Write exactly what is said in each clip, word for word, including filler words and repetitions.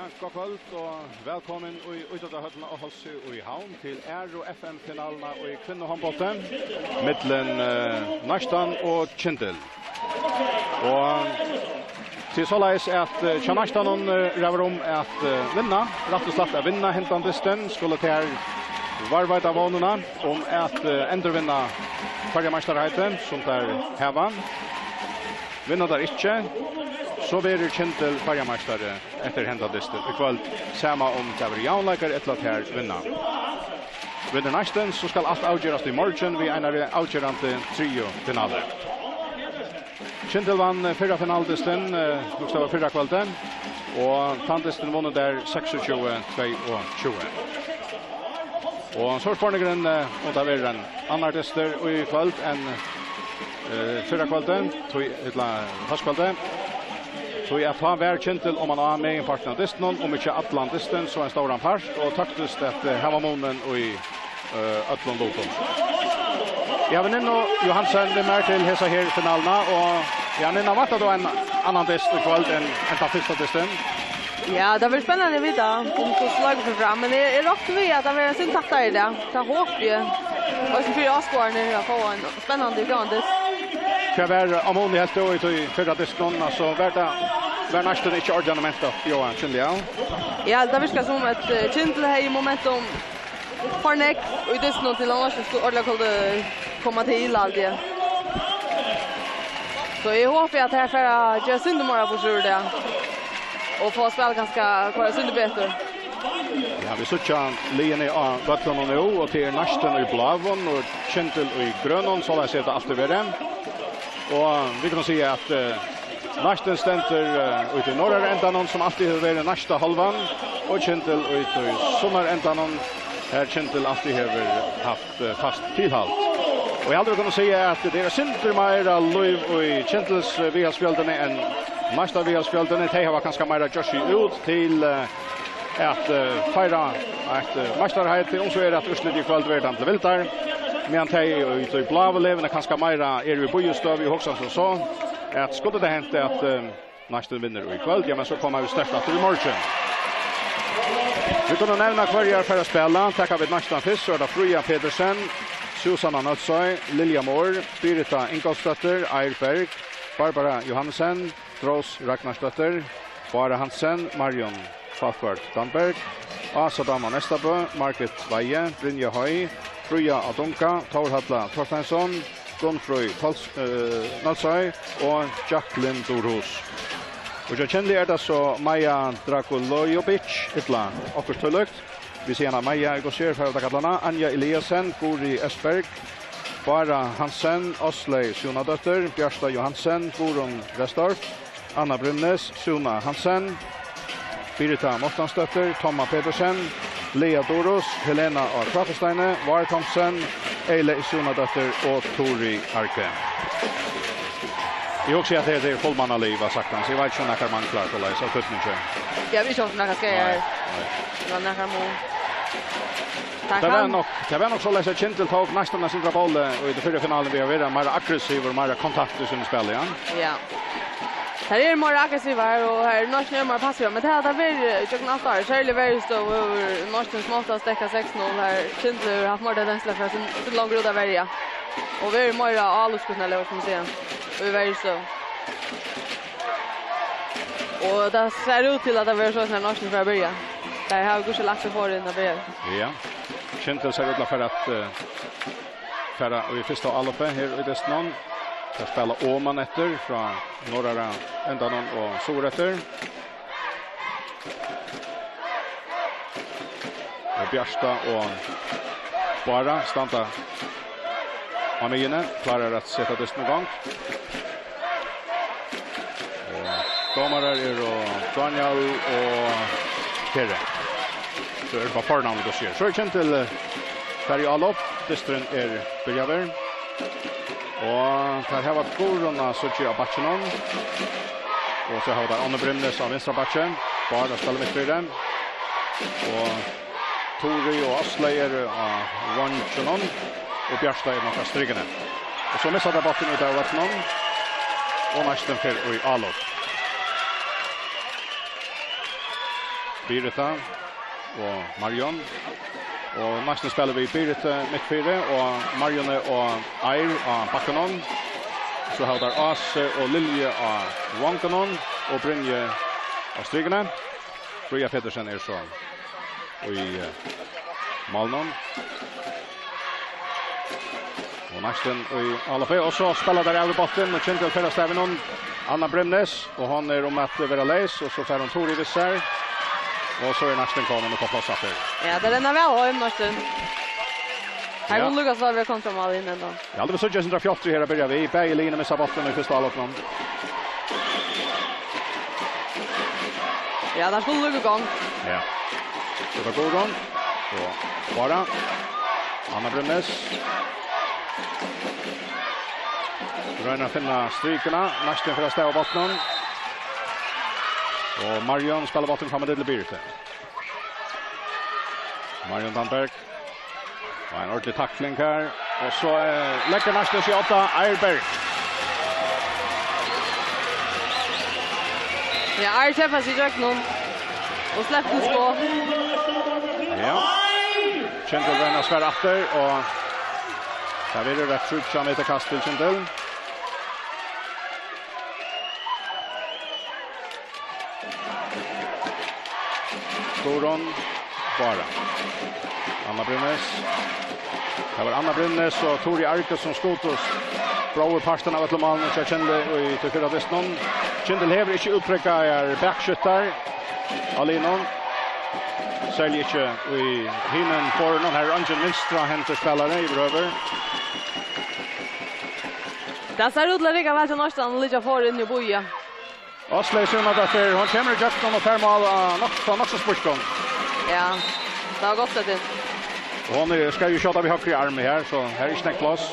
Gott kvøld og vælkomin í Ítróttahøllina á Hálsi í Havn til aðru F M-finaluna í kvinnuhondbólti millum, eh, Neistan og Kyndil. Og tað er soleiðis at, eh, hjá Neistanum, eh, ræður um at, eh, vinna, rætt og slætt at vinna hendan dystin, skulu tær varðveita vónina um at, eh, endurvinna føroyameistaraheitið, sum tær hava. Vinna tær ikki, so verður Kyndil føroyameistari eftir henda dystin í kvøld, sama um tað verður javnleikar ella tær vinna. Vinnur Neistin, so skal alt avgerast í morgin við einari avgerandi triðju finalu. Kyndil vann, eh, fyrra finaludystin, eh, bókstavliga fyrra kvøldið, og tann dystin vunnu tær seksogtjúgu tveyogtjúgu. Og so er spurningurin, eh, um tað verður ein annar dystur í kvøld enn, eh, fyrra kvøldið, tí, ella hóskvøldið. Tí at tá var Kyndil oman á meginpartin av dystinum, um ikki allan dystin, so ein stóran part, og tóktist at, eh, hava munin í, eh, øllum lutum. Eg havi Ninnu Johansen við mær til hesa her finaluna, og ja, Ninna, væntar tú ein annan dyst í kvøld enn, enn tann fyrsta dystin? Ja, tað verður spennandi at vita, um hvussu leikur fer fram, men eg, eg rokni við, at tað verður eitt sindur tættari í dag. Tað hopi eg. Og eisini fyri áskoðararnar at fáa ein spennandi, góðan dyst. Hvat var á muni, helt tú, í tí fyrra dystinum? Altso, var tað, var Neistin ikki ordiliga ment at bjóða Kyndli av? Ja, tað virkar sum at, eh, Kyndil hevði momentum for nógv í dystinum til at Neistin skuldi ordiliga kundu koma til, haldi eg. So eg hopi, at tær fara at gera eitt sindur meira burtur úr tað og fáa spælið kanska at koyra eitt sindur betur. Ja, vit síggja liðini á vøllinum nú, og tað er Neistin í bláum og Kyndil í grønum, soleiðis hevur tað altíð verið. Og vit kunnu siga at, eh, Neistin stendur, eh, úti í norðara endanum, sum altíð hevur verið neysta hálvan, og Kyndil úti í sunnara endanum, har Kyndil altíð hevur havt, eh, fast tilhald. Og eg haldi, vit kunnu siga at tað er eitt sindur meira lív í Kyndils, eh, Viðarsfjøldini enn Neista Viðarsfjøldini. Tey hava kanska meira gjørt seg út til, eh, at, eh, feira eitt, eh, meistaraheiti, um so er at úrslitið í kvøld verður tað til vildar, meðan tey í, í bláu liðini kanska meira eru í bíðistøðu og hugsa sum so, at skuldi tað hent at, eh, Neistin vinnur í kvøld, ja, men so koma vit sterkt aftur í morgin. Vit kunnu nevna, hvørjar fara at spæla. Taka vit Neistan fyrst, so er tað Fríða Petersen, Susanna Nólsoy, Lilja Mohr, Birita Ingolfsdóttir, Eir Berg, Barbara Johansen, Drós Ragnarsdóttir, Bára Hansen, Marion Falkvørð Danberg, Ása Dama Neistabø, Margit Weihe, Brynja Høy, Fríða Adunga, Tórhalla Thorsteinsson, Gunnfríð Pols-, eh, Nólsoy og Jacqueline Dúrhus. Og hjá Kyndli er tað so Maja Drakulojovic, ella okkurt tílíkt. Vit siga hana Maja, eg gossi her, fara at kalla hana. Anja Eliasen, Guðrið Østberg, Bára Hansen, Áslaug Súnadóttir, Bjarta Johansen, Guðrun Restorff, Anna Bremnes, Súna Hansen, Birita Mortansdóttir, Tomma Petersen, Lea Dúrhus, Helena á Krákusteini, Vár Thomsen, Eyley Súnadóttir og Turið Arge. Eg hugsi, at hetta er fullmannalið, var sagt, so eg veit ikki, um nakar manglar, soleiðis, av týdningi. Ja, vit sjálvt nakar skal Nei, nei. Ella nakar mun. Tað Tað var kann nokk, tað var nokk soleiðis, at Kyndil tók næstan eitt sindur av bóli í tí fyrru finaluni við at vera meira aggressivur, meira kontakt í sínum spæli, ja. Ja. Tær eru meira aggressivar, og her er Neistin meira passivar, men tað hava tær verið gjøgnum alt árið, serliga í verjustøðu hevur Neistin smátt at steðga seks null, har Kyndil hevur havt meira tendens til at fara eitt sindur longur út at verja, og verið meira álopsskotnarligar, sum man sigur, í verjustøðu. Og tað sær út til, at tað verður soleiðis, at Neistin fer at byrja. Tær hava gudskelov lagt seg forðum at byrja. Ja. Kyndil sær út til at fara at, eh, fara í fyrsta álopið her í dystinum. Tær spæla oman eftir frá norðara endanum og suður eftir. Og Bjarta og Bára standa á miðjuni, klárar at seta dystin í gongd. Og dómarar eru Daniel og Heri. So er tað bara fornavn, tú sigur. So er Kyndil, eh, farið í álop. Dysturin er byrjaður. Og tær hava Guðrúnu at síggja á bakkinum. Og so hava tær Annu Bremnes á vinstra bakki. Bára spælir mitt fyri. Og Turið og Áslaug eru á veingjunum, og Bjarta er nokk á strikuni. Og so missa tær bóltin út av vøllinum, og Neistin fer í álop. Birita og Marion. Og næstan spælir við Birita mittfyri og Marion og Eir á bakkanum. So hava teir Ásu og Lilju á vongunum og Brynju á strikuni. Fríða Petersen er so í, eh, málinum. Og næstan í áloppi, og so spæla teir av við bóltin, og Kyndil fer av stað við honum. Anna Bremnes, og hon er um at vera leys, og so fær hon Tóru við sær. Og so er næstan komin upp á pláss aftur. Ja, tað rennur væl heim, næstan. Her Ja. Kunnu Lukas væl vera komin fram á línuna enntá. Ja, tað var so Jason Drafjoltri her at byrja við. Bæði liðini missa bóltin í fyrsta álopinum. Ja, teir skulu líka í gongd. Ja. So er tað Guðrun. Og Bára. Anna Bremnes. Roynir at finna strikuna. Næstan fer av stað við bóltinum. Og Marion spælir bóltin fram til Biritu. Marion Damberg. Og ein ordentlig takling her. Og so, eh, leggur næstan seg á Odda Eirberg. Ja, Eir kjempar seg ígjøgnum. Og sleppur skot. Ja. Kyndil roynir at svara aftur, og tað verður eitt tríggja metra kast til Kyndil. Guðrun, Bára. Anna Brynnes. Tað var Anna Brynnes og Tóri Arge sum skutust bróðurpartin av øllum málunum hjá Kyndli í tí fyrra dystinum. Kyndil hevur ikki útprikaðar bakskyttar á liðnum. Serliga ikki í hinum borðunum. Her er eingin vinstrahentur spælari yvirhøvur. Tað sær út til at rigga væl til Norðstrand og liggja fyri inni og bíða. Áslaug Súnadóttir, hon kemur ígjøgnum og fær mál á nokk-, frá nokk so spískum. Ja, tað var gott sett inn. Og hon er, skal jú skjóta við høgru armi her, so her er ikki nógv pláss.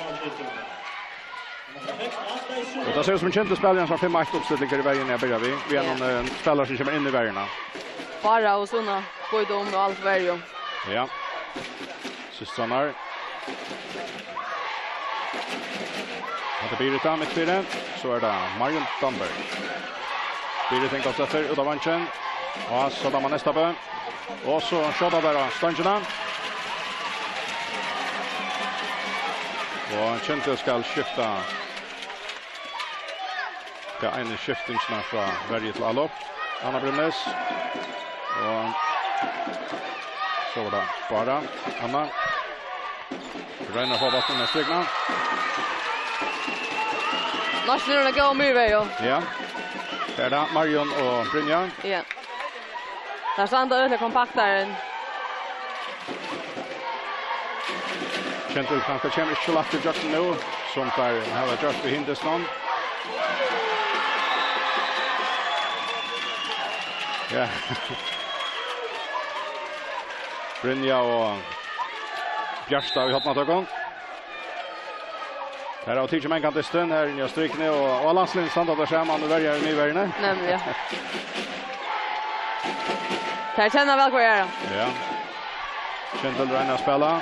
Og tað sær út sum ein Kyndil spælir ein sånn fimm eitt uppstilling her í verjuni at byrja við. Við Ja. Ein, eh, spælara sum kemur inn í verjuna. Bára og Súna, Guido og alt verju. Ja. Systrarnar. Hatta er Birita, mittfyri. So er tað Marion Damberg. Birita inn, gott eftir, út á vangin. Og so tar man næsta bø. Og so skjóta teir á stongina. Og Kyndil skal skifta. Tað er eina skiftingina frá verju til álop. Anna Brynnes. Og so var tað Bára. Anna. Roynir at fáa bóltin á strikuna. Næstan er tað góð miðveg, jú. Ja. Her er tað Marion og Brynja. Ja. Teir standa øgiliga kompakt her inn. Kyndil kanska kemur ikki so lætt ígjøgnum nú, sum teir hava gjørt í hinum dystinum. Ja. Brynja og Bjarta í hornatøkum. Her hava tikið mangan dystin, her inni á strikuni, og, og landsliðini standa teir saman og verja í miðverjini. Nemliga. Teir kenna væl hvør aðra. Ja. Kyndil roynir at spæla.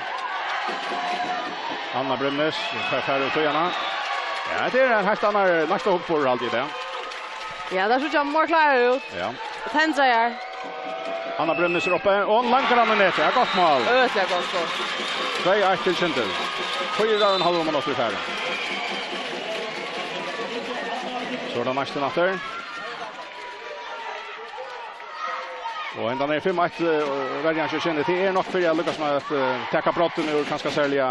Anna Brynnes, fær, fær út í hana. Ja, tað er ein heilt annar, næsta hugburður, haldi eg, tað. Ja, teir síggja meir klárir út. Ja. Og tendra her. Anna Brynnes er uppi, og hon langar hann í netið. Ja, gott mál. Øgiliga gott skot. Tvey eitt til Kyndil. Fýra og ein hálvur minuttur farin. So er tað næstan aftur. Og hendan er fimm eitt, eh, verjan hjá Kyndli. Tað er nokk fyri at lukkast við at, eh, taka broddin úr kanska serliga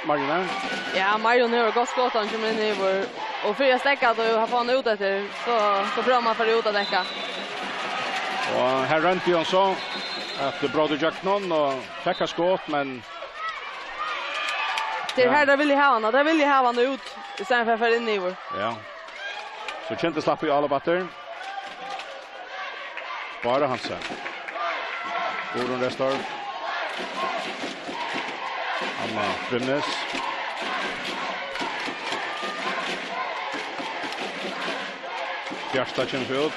Marion. Ja, Marion hevur gott skot, hann kemur inn yvir. Og fyri at steðga at fáa hann út eftir, so, so prøvar man at fara út at dekka. Og her royndi hon so at bróta ígjøgnum og fekk eitt skot, men Tað er Ja. Her, teir vilja hava hann, teir vilja hava hann út, í staðin fyri at fara inn yvir. Ja. So Kyndil slapp í álop aftur. Bára Hansen. Guðrun Restorff. Anna Brynnes. Bjarta kemur seg út.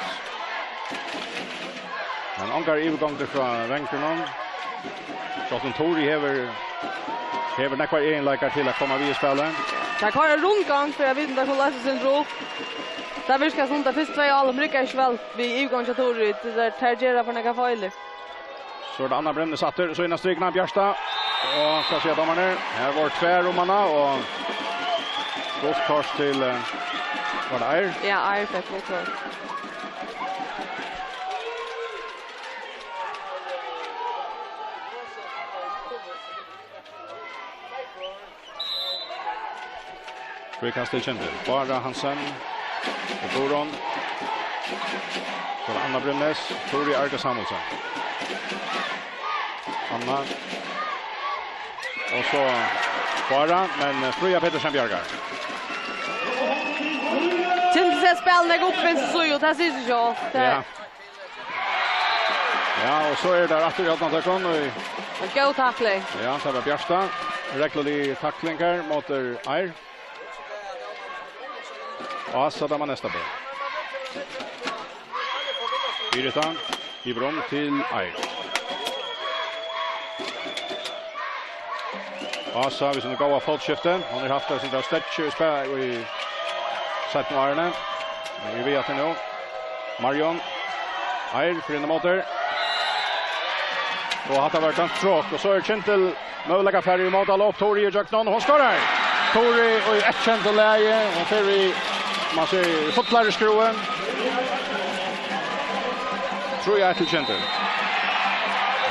Men ongar yvirgongdir frá vangrunum. Sjálvt um Tóri hevur, hevur nógvar eginleikar til at koma við í spælið. Tað koyrir rundgang fyri at vita um tað kann loysa seg upp. Tað virkar sum tað fyrstu tvey álop rigga ikki væl við yvirgongd hjá Tóri. Tað er tað gera for nakað feilir. So er tað Anna Bremnes aftur, so inn á strikuna, Bjarta. Og hvat siga dómararnir? Her var tvær um hana, og gult kort til, eh, var tað Eir? Ja, Eir fekk gult kort. Fríkast til Kindu. Bára Hansen og Guðrún. So er Anna Bremnes, Tóri Arge Samuelsen. Anna. Og so Bára, men Fríða Petersen bjargar. Kindu seta spælið nógv upp, men so, so, og tað sigur seg sjálvt. Tað Ja. Ja, og so er tað aftur hjá Árna Tøkkum, og En góð takling. Ja, tað var Bjarta. Reglulig takling her móti Eir. Og Ása, tað var næsta bø. Birita, gevur um til Eir. Ása, við sínum góða fótskifti. Hon hevur havt eitt sindur av steðgi í spe-, í seinnu árini. Hon er við aftur nú. Marjon. Eir, fer inn ímóti. Og hatta var dømt tråk. Og so er Kindu møguleiki at fara í mótalopp. Tóri í gjøgnum. Hon skorar! Tóri í eitt kent og lagi. Hon fer í, man sær, í fullari skrúvu. Trý eitt til Kindu.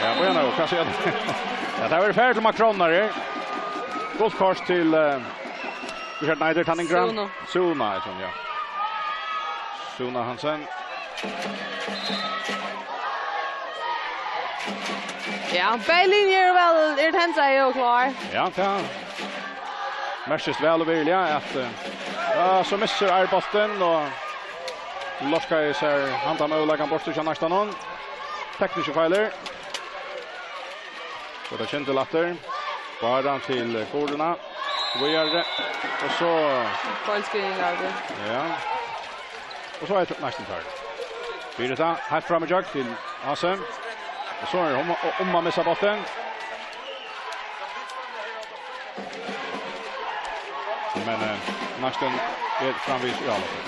Ja, bíða nú, hvat sigur tú? Ja, tað var ferð til Macron her. Gult kort til, eh, Hvat eitur tann yngra? Suna. Suna, eitur hon, ja. Suna Hansen. Ja, bæði linjur eru væl, eru tendraðar og klárar. Ja, tað merkist væl og virðiliga at, eh, ja, so missir Eir bóltin og lortar sær handan møguleikan burtur hjá næstan hon. Tekniskir feilir. So er tað Kindu aftur. Bára til Guðrúnu. Víðari. Og so Feilskrivingar, ja. Ja. Og so er tað næstan tað. Birita, heilt fram í gjøgn til Ásu. Og so er hon um, um at missa bóltin. Men, eh, næstan er framvegis í álopi.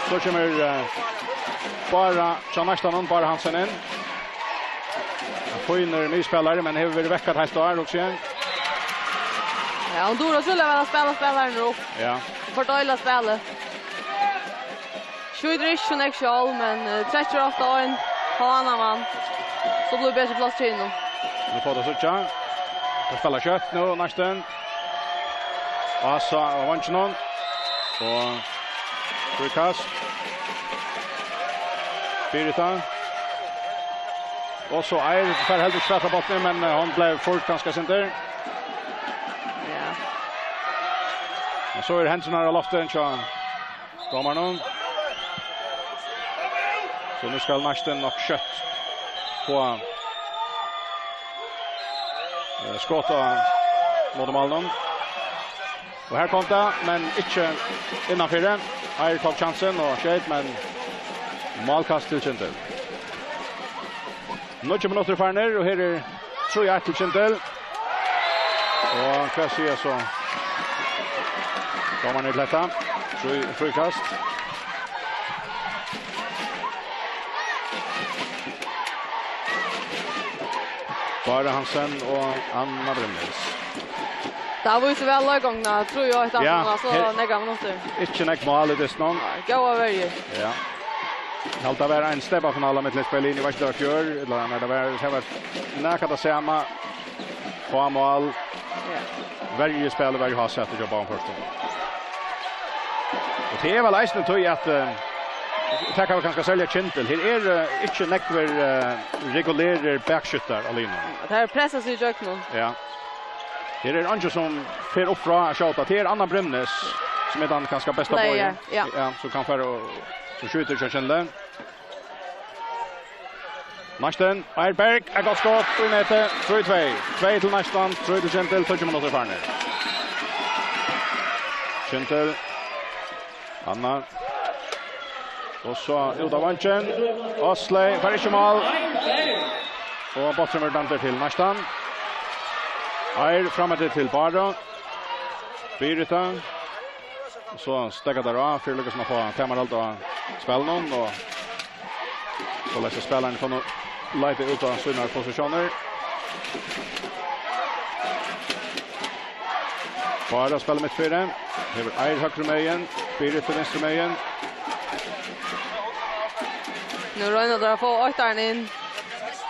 So kemur, eh, Bára, hjá næstan, Bára Hansen inn. Ein fínur miðspælari, men hevur verið vekk eitt heilt ár, hugsi eg. Ja, hon dugir ótrúliga væl at spæla spælararnar upp. Ja. Fordeila spælið. Skjýtur ikki so nógv sjálv, men, eh, trekkir ofta ein, ein annan mann. So blívur betri pláss hjá hinum. Nú fáa tey síggja. Tey spæla skjótt nú, næstan. Ása á veinginum. Og fríkast. Birita. Og so Eir fær heldur ikki fatt á bóltin, men, eh, hon bleiv furt kanska sindur. Ja. Og so er hendurnar á lofti hjá dómaranum. So nú skal næstan nokk skjótt fáa, eh, skot á móti málinum. Og her kom tað, men ikki innanfyri. Eir tók kjansin og skeyt, men málkast til Kindu. Níggju minuttir farnir, og her er trý eitt til Kindu. Og hvat siga so dómararnir til hetta? Frí-, fríkast. Bára Hansen og Anna Bremnes. Tað vísir væl leikgongdina, trý eitt Ja, aftaná so her nógvar minuttir. Ikki nógv mál í dystinum. Nei, góðar verjur. Ja. Eg haldi, tað var ein steypafinala millum Spæl Inn, eg veit ikki, tað var fjør, ella nær tað var, tað var nakað tað sama. Fá mál. Ja. Verjuspælið var í hásæti hjá báðum pørtum. Og tað er væl eisini tí at, eh, tað kann væl kanska serliga Kindu. Her er, eh, ikki nógvir, eh, regulerir bakskyttar á linuni. Tað er pressa seg ígjøgnum. Ja. Her er eingin sum fer upp frá at skjóta. Tað er Anna Bremnes, sum er tann kanska besta Player, boðið. Ja. Ja, sum kann fara og, sum skjýtur hjá Kindu. Næstan, Eir Berg, eitt gott skot í netið, trý tvey. Tvey til Næstan, trý til Kindu, tíggju minuttir farnir. Kindu, Anna. Og so út á vangin. Ásley, fær ikki mál. Og bólturin verður dømdur til Næstan. Eir fram eftir til Báru. Birita. So steðga teir á, fyri líkasum at fáa tamarhald á spælinum, og Soleiðis at spælararnir kunnu leita út á sínar posisjónir. Bára spælir mitt fyri. Hevur Eir høgru megin. Birita vinstru megin. Nú royna teir at fáa áttaran inn.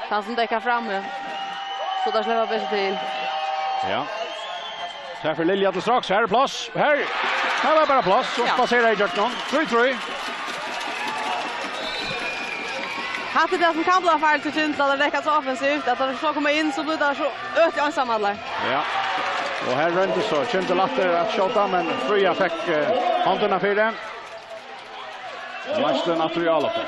Tann sum dekkar frammi. So teir sleppa betur til. Ja. Her fer Lilja til straks. Her er pláss. Her. Her var bara pláss. So Ja. spaserar ígjøgnum. Trý trý. Hatta er tað sum kann blíva farligt til Kyndil, at teir dekka so offensivt, at teir so koma inn, so blíva teir so øgiliga einsamallir. Ja. Og her royndi so Kyndil aftur at skjóta, men Fríða fekk eh, hondina fyri. Næstan aftur í álopið.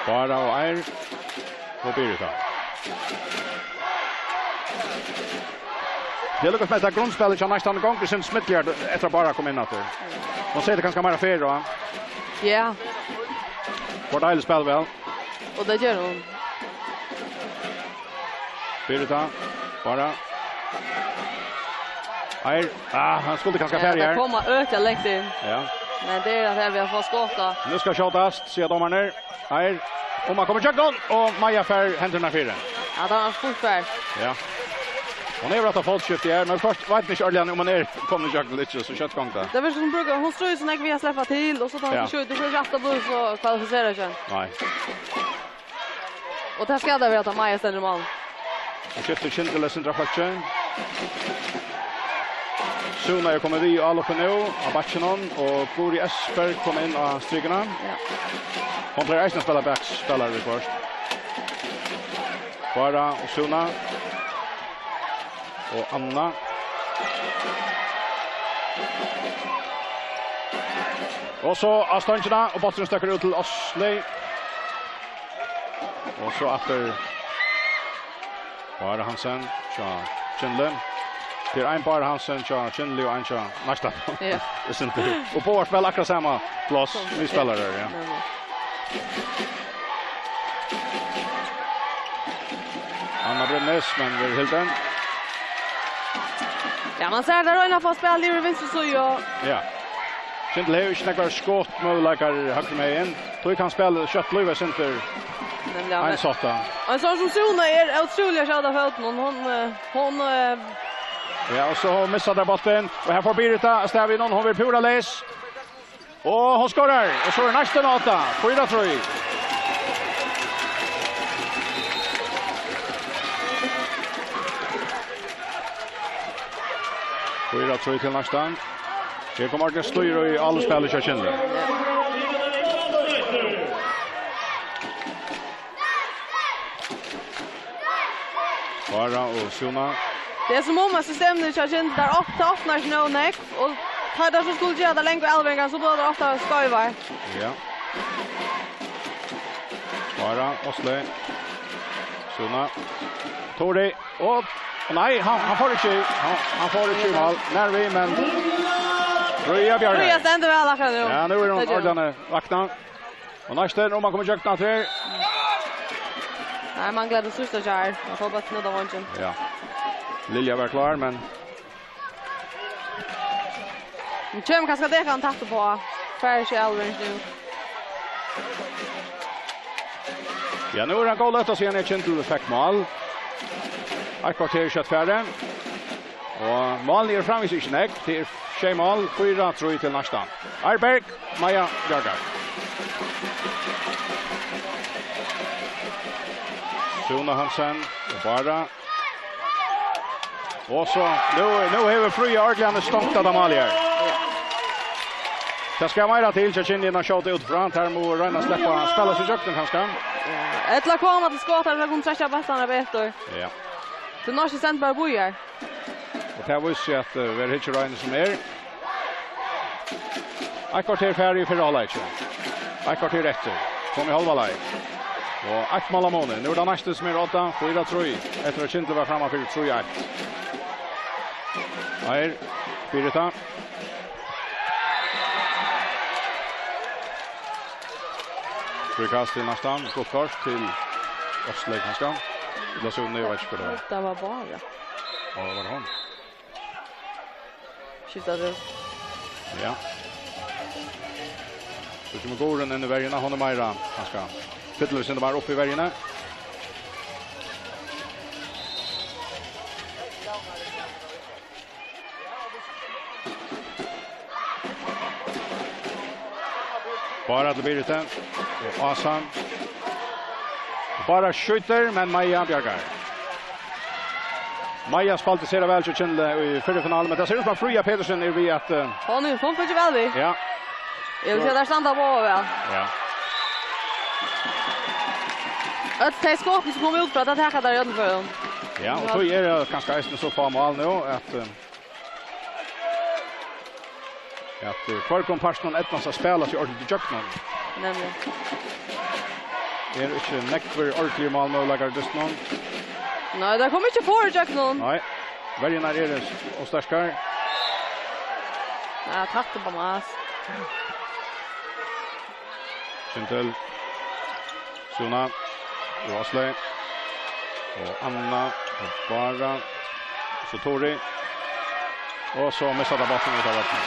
Bára og Eir og Birita. Tað lukkast mest at grundspæla hjá Neistan gongur sum smidligari eftir at Bára kom inn aftur. Hon sigur tað kanska meira fair, va? Ja. Fór deiligt spæl, vel. Og tað ger hon. Birita, Bára. Eir, ah, hann skuldi kanska Ja, farið tað her. Koma øgiliga langt inn. Ja. Men tað er at vit hava fátt skot. Nú skal skjótast, siga dómararnir. Eir, um hann kemur ígjøgnum, og Maja fær hendurnar fyri. Ja, tað var fult far. Ja. Hon hevur hatt fótskifti her, men fyrst veit hon ikki ordiliga um hon er komin ígjøgnum ella ikki, so skjótt gongur tað. Tað verður sum brúka, hon stríðir so nógv við at sleppa til, og so tá hon Ja. skjýtur, so skjótt blívur so kvalifiserar ikki. Nei. Og tað skal tað vera, at Maja stendur í mál. Og skiftir Kyndil eitt sindur av fólki. Súna er komin við í álopið nú, á bakkinum, og Guðrið Espersen komin inn á strikuna. Ja. Hon plagar eisini at spæla bakspælara viðhvørt. Bára og Súna. Og Anna. Og so á stongina, og bólturin støkkur út til Áslaug. Og so aftur Bára Hansen hjá Kyndli. Tað er ein Bára Hansen hjá Kyndli og ein hjá Neistan. Ja. Tað er synd. Og báðar spæla akkurát sama pláss, Sum- vit spæla her, ja. Nemliga. Anna Brynnes, men verður hildin. Ja, man sær, tað royna at fáa spæl yvir vinstru síðu, og Ja. Kyndil hevur ikki nógvar skotmøguleikar høgru megin. Tí kann spælið skjótt blíva eitt sindur Nemliga, men einshátta. Og ein sånn sum Súna er ótrúliga skjót á fótin. Hon, hon, eh, hon, eh, Ja, og so missar teir bóltin. Og her fær Birita av stað við honum. Hon verður púra leys. Og hon skorar. Og so er Neistan á átta. Fýra trý. Fýra trý til Neistan. Her kemur Arne Stýr í áloppsspælið hjá Kyndli. Bára og Súna. Tað er sum um at systemini hjá Kyndli, tað op-, tað opnar seg nóg nógv, og tá tað so skuldi gera tær langar avleveringar, so blíva tær ofta skeivar. Ja. Bára, Áslaug. Súna. Tóri. Og, nei, hann, hann fór ikki, hann, hann fór ikki í mál. Nær við, men Fríða bjargar. Fríða stendur væl akkurát nú. Ja, nú er hon Tað ger hon. Ordiliga vaknað. Og Neistan, um hann kemur ígjøgnum aftur. Nei, manglar tað síðsta hjá henni. Hann fór bara til út av vongin. Ja. Lilja var klár, men Hon kemur kanska dekan tætt uppá. Fær ikki avlevering nú. Ja, nú er ein góð løta síðan Kyndil fekk mál. Eitt korter skjótt farið. Og málini eru framvegis ikki nógv. Tað er sjey mál, fýra trý til Neistan. Eir Berg, Maja bjargar. Súna Hansen og Bára. Og so, nú, nú hevur Fríða ordiliga stongt hetta málið her. Tað skal meira til, hjá Kyndli, at skjóta út frá. Tær mugu royna at sleppa, spæla seg ígjøgnum, kanska. Ja, ella koma til skot, har tey kunnu trekkja bóltarnar betur. Ja. Tú nær ikki senda bara bíðar. Og tað vísir seg at, eh, vera ikki roynd sum er. Eitt korter farið í fyrra hálvleiki. Eitt korter eftir. Komið hálva leið. Og eitt mál á muni. Nú er tað Neistan sum er á odda. Fýra trý. Eftir at Kyndli var framman fyri trý eitt. Her, Birita. Fríkast til Neistan. Gott kort til Áslaug, kanska. Ella Súna, eg veit ikki hvat tað var. Tað var bara. Ja, tað var hon. Skifta til. Ja. So kemur Guðrun inn í verjuna, hon er meira, kanska, fyllir sindur meira upp í verjuna. Bara til Birita. Og Ása. Bara skjýtur, men Maja bjargar. Maja spældi sera væl hjá Kyndli í fyrru finalu, men tað sær út sum at Fríða Petersen er við at, eh, Hon er, hon fylgir væl við. Ja. Eg vil siga, tær standa báðar væl. Ja. Øll tey skotini sum koma út frá, tað taka tær í øllum førum. Ja, og so er tað kanska eisini so fá mál nú, at, eh, at, eh, hvørgum partinum eydnast at spæla seg ordentligt ígjøgnum. Nemliga. Er ikki nógvir ordentligir málmøguleikar í dystinum. Nei, tað kom ikki for ígjøgnum. Nei, verjurnar eru ov sterkar. Ja, tatt upp á mas. Kyndil. Suna og Áslaug og Anna og Bára. So Tori. Og so missa teir bóltin út av vøllinum.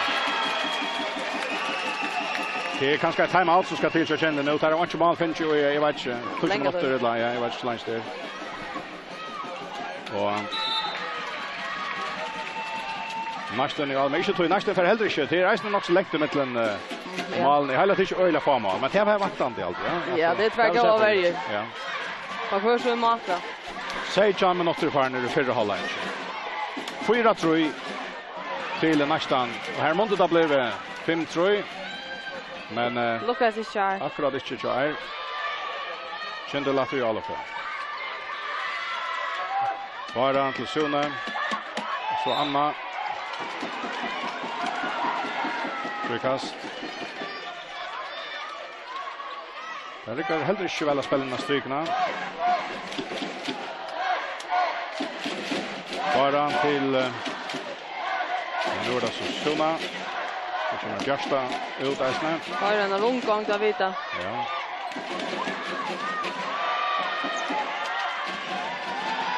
Tað er kanska eitt timeout sum skal til hjá Kyndli nú. Teir hava einki mál fingið í, eg veit ikki, tíggju minuttir ella, ja, eg veit ikki, hvussu leingi tað er. Og næstan í ál, men ikki tí, næstan fer heldur ikki. Tað er eisini nokk so langt ímillum, eh, málini. Eg haldi, at tað er ikki øgiliga fá mál, men tað var vantandi alt, ja. Ja, tað er tvær góðar verjur. Ja. Á hvør sín máta. Seytjan minuttir farnir í fyrra hálvleiki. Fýra trý til næstan. Og her mundi tað blivið fimm trý. Men, eh, lukkaðist ikki her. Akkurát ikki hjá her. Kyndil aftur í álopið. Bara til Sune. So Anna. Fríkast. Tað riggar heldur ikki væl at spæla inn á strikuna. Bara til, eh, nú er tað so Suna. So kemur Bjarta út eisini. Bara ein rundgongd at vita. Ja.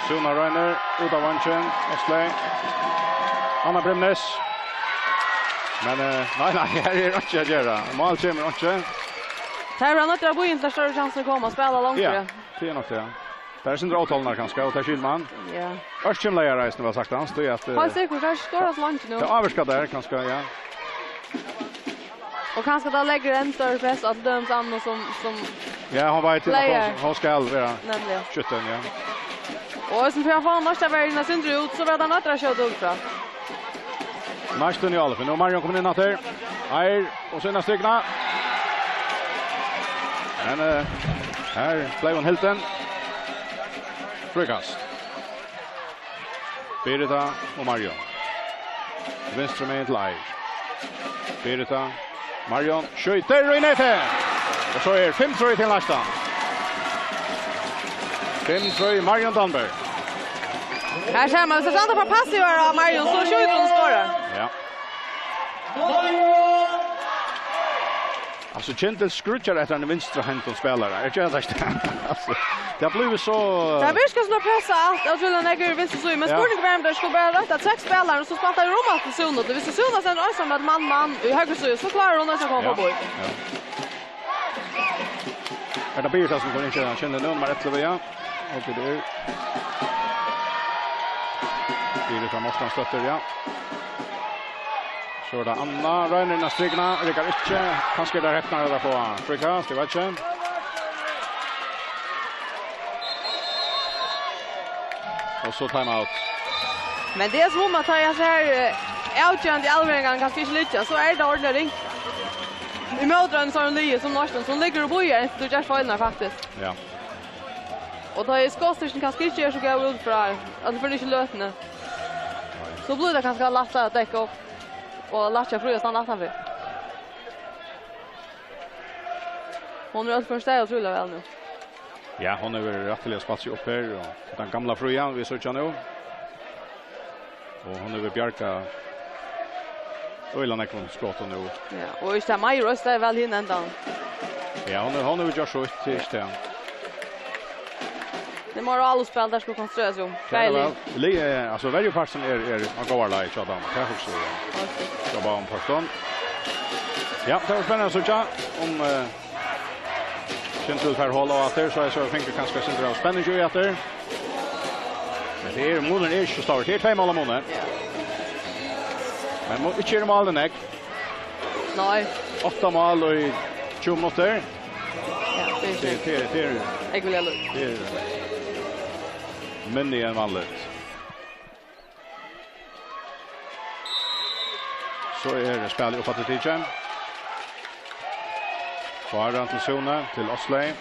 Suna roynir út av vangin, Áslaug. Anna Brimnes. Men, eh, nei, nei, her er einki at gera. Mál kemur einki. Tær verða noyddar at bíða inntil størri sjansur koma, spæla longri. Ja, tað er nokk tað, ja. Tær eru sindur ótolnar kanska, og tað skilur man. Ja. Ørkymlaðar eisini, var sagt, hann stóð at, eh, heilt sikkurt, tær skora so leingi nú. Tað ávirkar tær kanska, ja. Og kanska tað leggur enn størri press á til dømis Annu sum, sum Ja, hon veit, player. Hon, hon skal vera Nemliga. Skyttin, ja. Og eisini fyri at fáa næsta verjuna sindur út, so verða tær noyddar at skjóta út frá. Næstan í álopið. Nú er Marion komin inn aftur. Eir og so inn á strikuna. Men, eh, her bleiv hon hildin. Fríkast. Birita og Marion. Vinstru megin til Eir. Birita, Marion, skjýtur í netið! Og so er fimm trý til næsta. Fimm trý, Marion Danberg. Her sær man, viss tað standa for passivt av Marion, so skjýtur hon og skorar. Ja. Altso, Kyndil skríggjar eftir einum vinstruhendum spælara. Er ikki tað, altso, tað blívur so Tað virkar sum at pressa alt, ótrúliga nógv yvir vinstru síðu. Men Ja. spurningurin er, um teir skulu bara røtta seks spælarar, og so spæla teir um aftur Sunu. Viss Suna stendur einsamøll mann, mann í høgru síðu, so klárar hon eisini at koma Ja. forbi. Ja. Er tað Birita sum kemur inn til Kyndil nú, nummar ellivu, ja. Og tað er Birita Mortensdóttir, ja. So er tað Anna, roynir inn á strikuna, riggar ikki. Kanska er tað hepnari at fáa fríkast, eg veit ikki. Og so timeout. Men tað er sum um at tá eg sær, eh, avgerandi avleveringar kanska ikki liggja, so er tað ordiliga ringt. Í móti einum sovorðnum liði sum Norðoyastevnan, sum liggur og bíðar inntil tú gert feilirnar, faktiskt. Ja. Og tá ið skotstykkin kanska ikki er so góð út frá, at tú fær ikki løtuni, so blívur tað kanska lætt at dekka upp og lætt hjá Fríða at standa aftanfyri. Hon er øll fyri staðin ótrúliga væl nú. Ja, hon hevur rættiliga spælt seg upp her, og tann gamla Fríða, vit síggja nú. Og hon hevur bjargað øgiliga nógvum skotum nú. Ja, og ikki tað, Maja er eisini væl hin endan. Ja, hon er, hon hevur gjørt sítt, tað er ikki tað. Tað er meira álutsspæl, tær skulu konsentrera seg um. Tað er Bæði. væl. Li-, eh, altso, verjuparturin er, er á góðari leið hjá teimum. Tað er faktiskt, eh, hjá báðum pørtum. Ja, tað verður spennandi at síggja um, eh, Kyndil fær hol á aftur, so eg so fingur kanska sindur av spenning í aftur. Men tað er, munurin er ikki so stórur. Tað er tvey mál av muni. Ja. Men mo-, ikki er málið nógv. Nei. Átta mál í tjúgu minuttir. Ja, tað er Tað er, tað er, tað er Ógvuliga lítið. Tað er minni enn vanligt. So er spælið uppaftur tikið. Bára til Súna, til Ásleyg.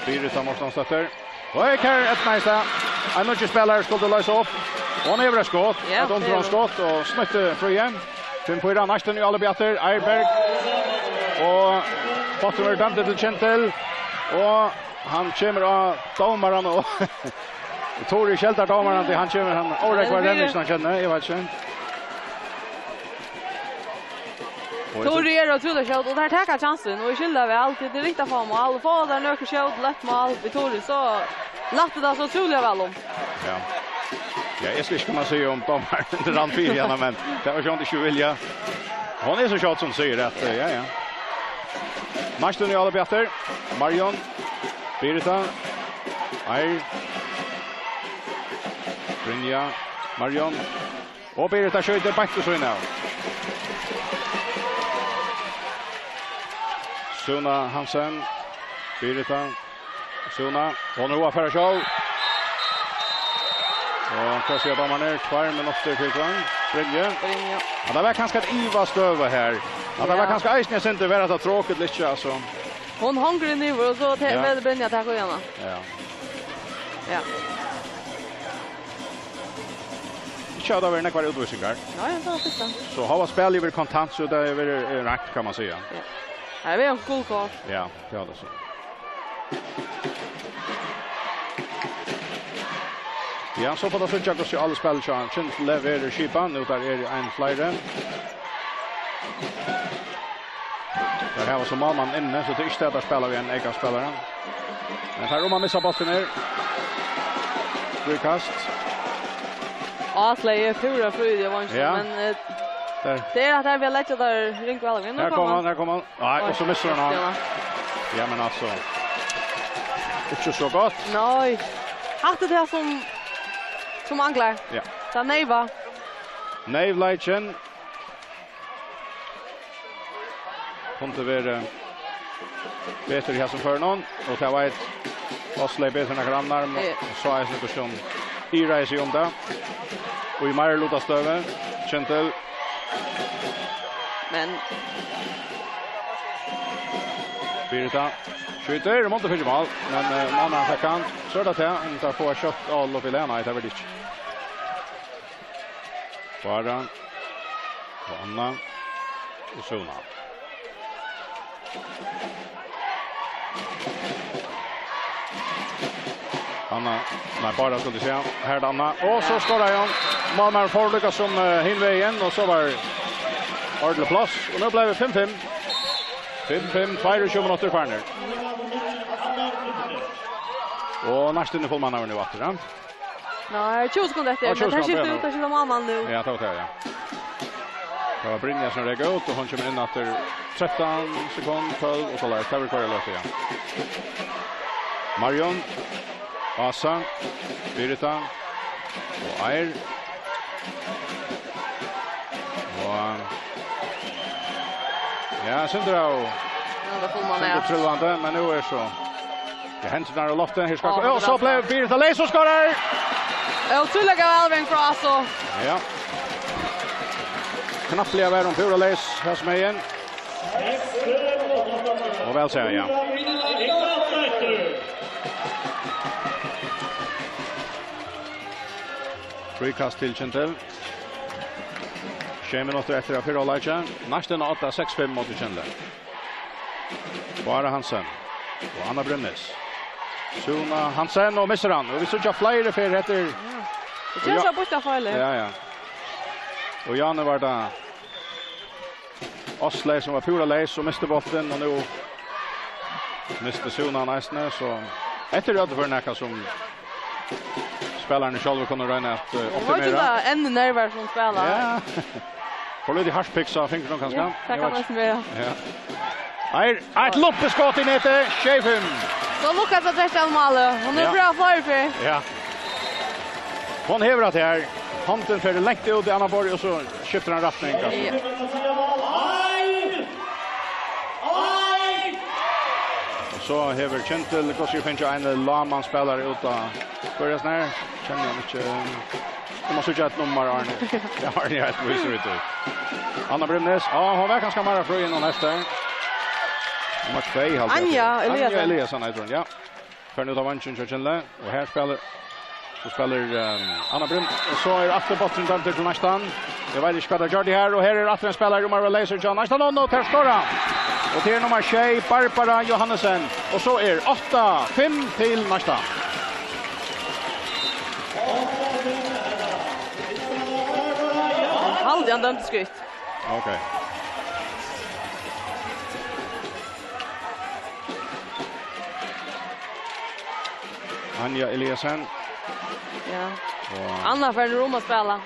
Birita Mortensdóttir. Og her eydnaðist tað. Ein nýggjur spælari skuldi loysa upp. Og hann hevur eitt skot. Ja, eitt undirhondsskot og snýtti frían. Fimm fýra, næstan í Óli Bjartur, Eiberg. Og bólturin verður dømdur til Kyndil. Og hann kemur á dómaran og Tore skeldar dómaran, tí hann kemur, hann órógvar renning, sum hann kennir, eg veit ikki. Og Tore er ótrúliga skjótur, og teir taka kjansin, og eg skilji tað væl, tí tað er ringt at fáa mál, og fáa teir nøkur skjót, lætt mál við Tore, so lættir tað so ótrúliga væl um. Ja. Ja, eg skal ikki kunna siga um dómarin rann fyri hana, men tað var sjálvt ikki vilja. Hon er so skjót sum sigur at, eh, ja, ja. Næstan í Óli Bjartur, Marion, Birita, Eir, Brynja, Marion, og Birita skjýtur beint við síðuna av. Súna Hansen, Birita, Súna, og nú at fara sjálv. Og hvat siga dómararnir? Tveir minuttir til hvønn? Brynju. Brynju. Ja, tað var kanska eitt iva støða her. At tað var Ja. kanska eisini eitt sindur, var tað trokið litt, altso. Hon hongur inn yvir, og so te-, Ja. velur Brynja at taka í hana. Ja. Ja. Ikki at tað verið nógvar útvísingar. Nei, tað var fyrsta. So hava spælið verið kontant, so tað hevur verið, eh, rætt, kann man siga. Ja. Nei, vit hava gult kort. Ja, tað var tað so. Ja, so fáa vit síggja, hvussu alt spælið hjá Kyndli verður skipað. Nú, teir eru ein fleiri. Teir hava so málmann inni, so tað er ikki tað, teir spæla við ein eykaspælara. Men teir eru um at missa bóltin her. Fríkast. Ásleyg er púra fríur í vongdini, Ja. men, eh, Der. tað er at teir vilja leggja teir ringt val. Nú Her kemur hann, her kemur hann. Nei, Oj, og so missir hann hann. Ja. Ja, men altso. Ikki so gott. Nei. Hatta er tað sum, sum manglar. Ja. Tað neyva. Neyvleikin. Kundi verið betur í hasum førinum, og tað veit Ásleyg betur enn nakar annar, men Ja. sá eisini hvussu hon iðraði seg um tað. Og í meiriluta støðu, Kyndil. Men Birita skjýtur, og Monti fekk mál, men, eh, málmaðurin fekk hann. So er tað tað, um tað fáa skjótt Óli upp í lena, nei, tað vil ikki. Bára og Anna og Súna. Anna, nei, Bára skuldi eg siga. Her er tað Anna. Og so skorar hon. Málmaðurin fór líka sum, eh, hin vegin, og so var ordiligt pláss. Og nú bleiv tað fimm fimm. Fimm fimm, tveir og tjúgu minuttir farnir. Og næstan fullmannaður nú aftur, ja. Nei, tjúgu sekund eftir, Ja, men tjúgu tað sekund, skifti ja, út, tað skifti málmann nú. Ja, tað var tað, ja. Tað var Brynja sum reyk út, og hon kemur inn eftir trettan sekund, tólv og soleiðis. Tað vil hvørja løtu, ja. Marion, Asa, Birita og Eir. Og, ja, sindur av Nú er tað fullmann, sindur ja. trúlvandi, men nú er so Ja, hendurnar á lofti. Her skal Á, Ó, men so altså. bleiv Birita leys og skorar! Ótrúliga góð avlevering frá Ásu. Ja. Knappliga var hon púra leys, her sum er igjen. Og væl sær, ja. Fríkast til Kyndil. Sjey minuttir eftir av fyrra hálvleiki. Næstan á seks fimm móti Kyndli. Bára Hansen og Anna Bremnes. Súna Hansen og missir hann. Og vit síggja fleiri ferð eftir. Ja. Og tað er Ja. so býtt av feil. Ja, ja. Og Jane var tað Ásleyg sum var púra leys og misti bóltin, og nú misti Súna hann eisini, so eftir er tað nakað sum spælararnir sjálvir kunnu royna at, eh, Hon var ikki optimera. tað enn nervar sum spæla. Ja. For lítið hartpiksa av fingrunum, kanska. Ja, tað kann næstan vera. Ja. Her, eitt luppuskot í netið, sjey fimm. So lukkast at treffa málið. Hon er Ja. bra forfyr. Ja. Hon hevur hatta her. Hondin fer langt út í annað borð, og so skiftir hann retning, altso. Ja. Og so hevur Kjetil Gossi fingið ein lágmannsspælara út á hvør er snær. Kenni hann ikki. Hon má síggja eitt nummar, Arne. Ja, Arne er heilt vísur út í. Anna Bremnes. Ja, hon var kanska meira frí enn hon helst. Nummar tvey, haldi eg. Anja Eliasson. Anja Eliasson, eitur hon, ja. Fer nú ta vangin til Kjetil. Og her spælir, so spælir, ehm, Anna Brem. Og so er aftur bólturin dømdur til Neistan. Eg veit ikki hvat tey gjørdu her. Og her er aftur ein spælari, Umar Leisur, til Neistan, og nú tær skora. Og til nummar sjey, Barbara Johannesen. Og so er átta fimm til Neistan. Haldi hann dømdi skot. Ok. Anja Eliassen. Ja. Og Anna fer nú um at spæla.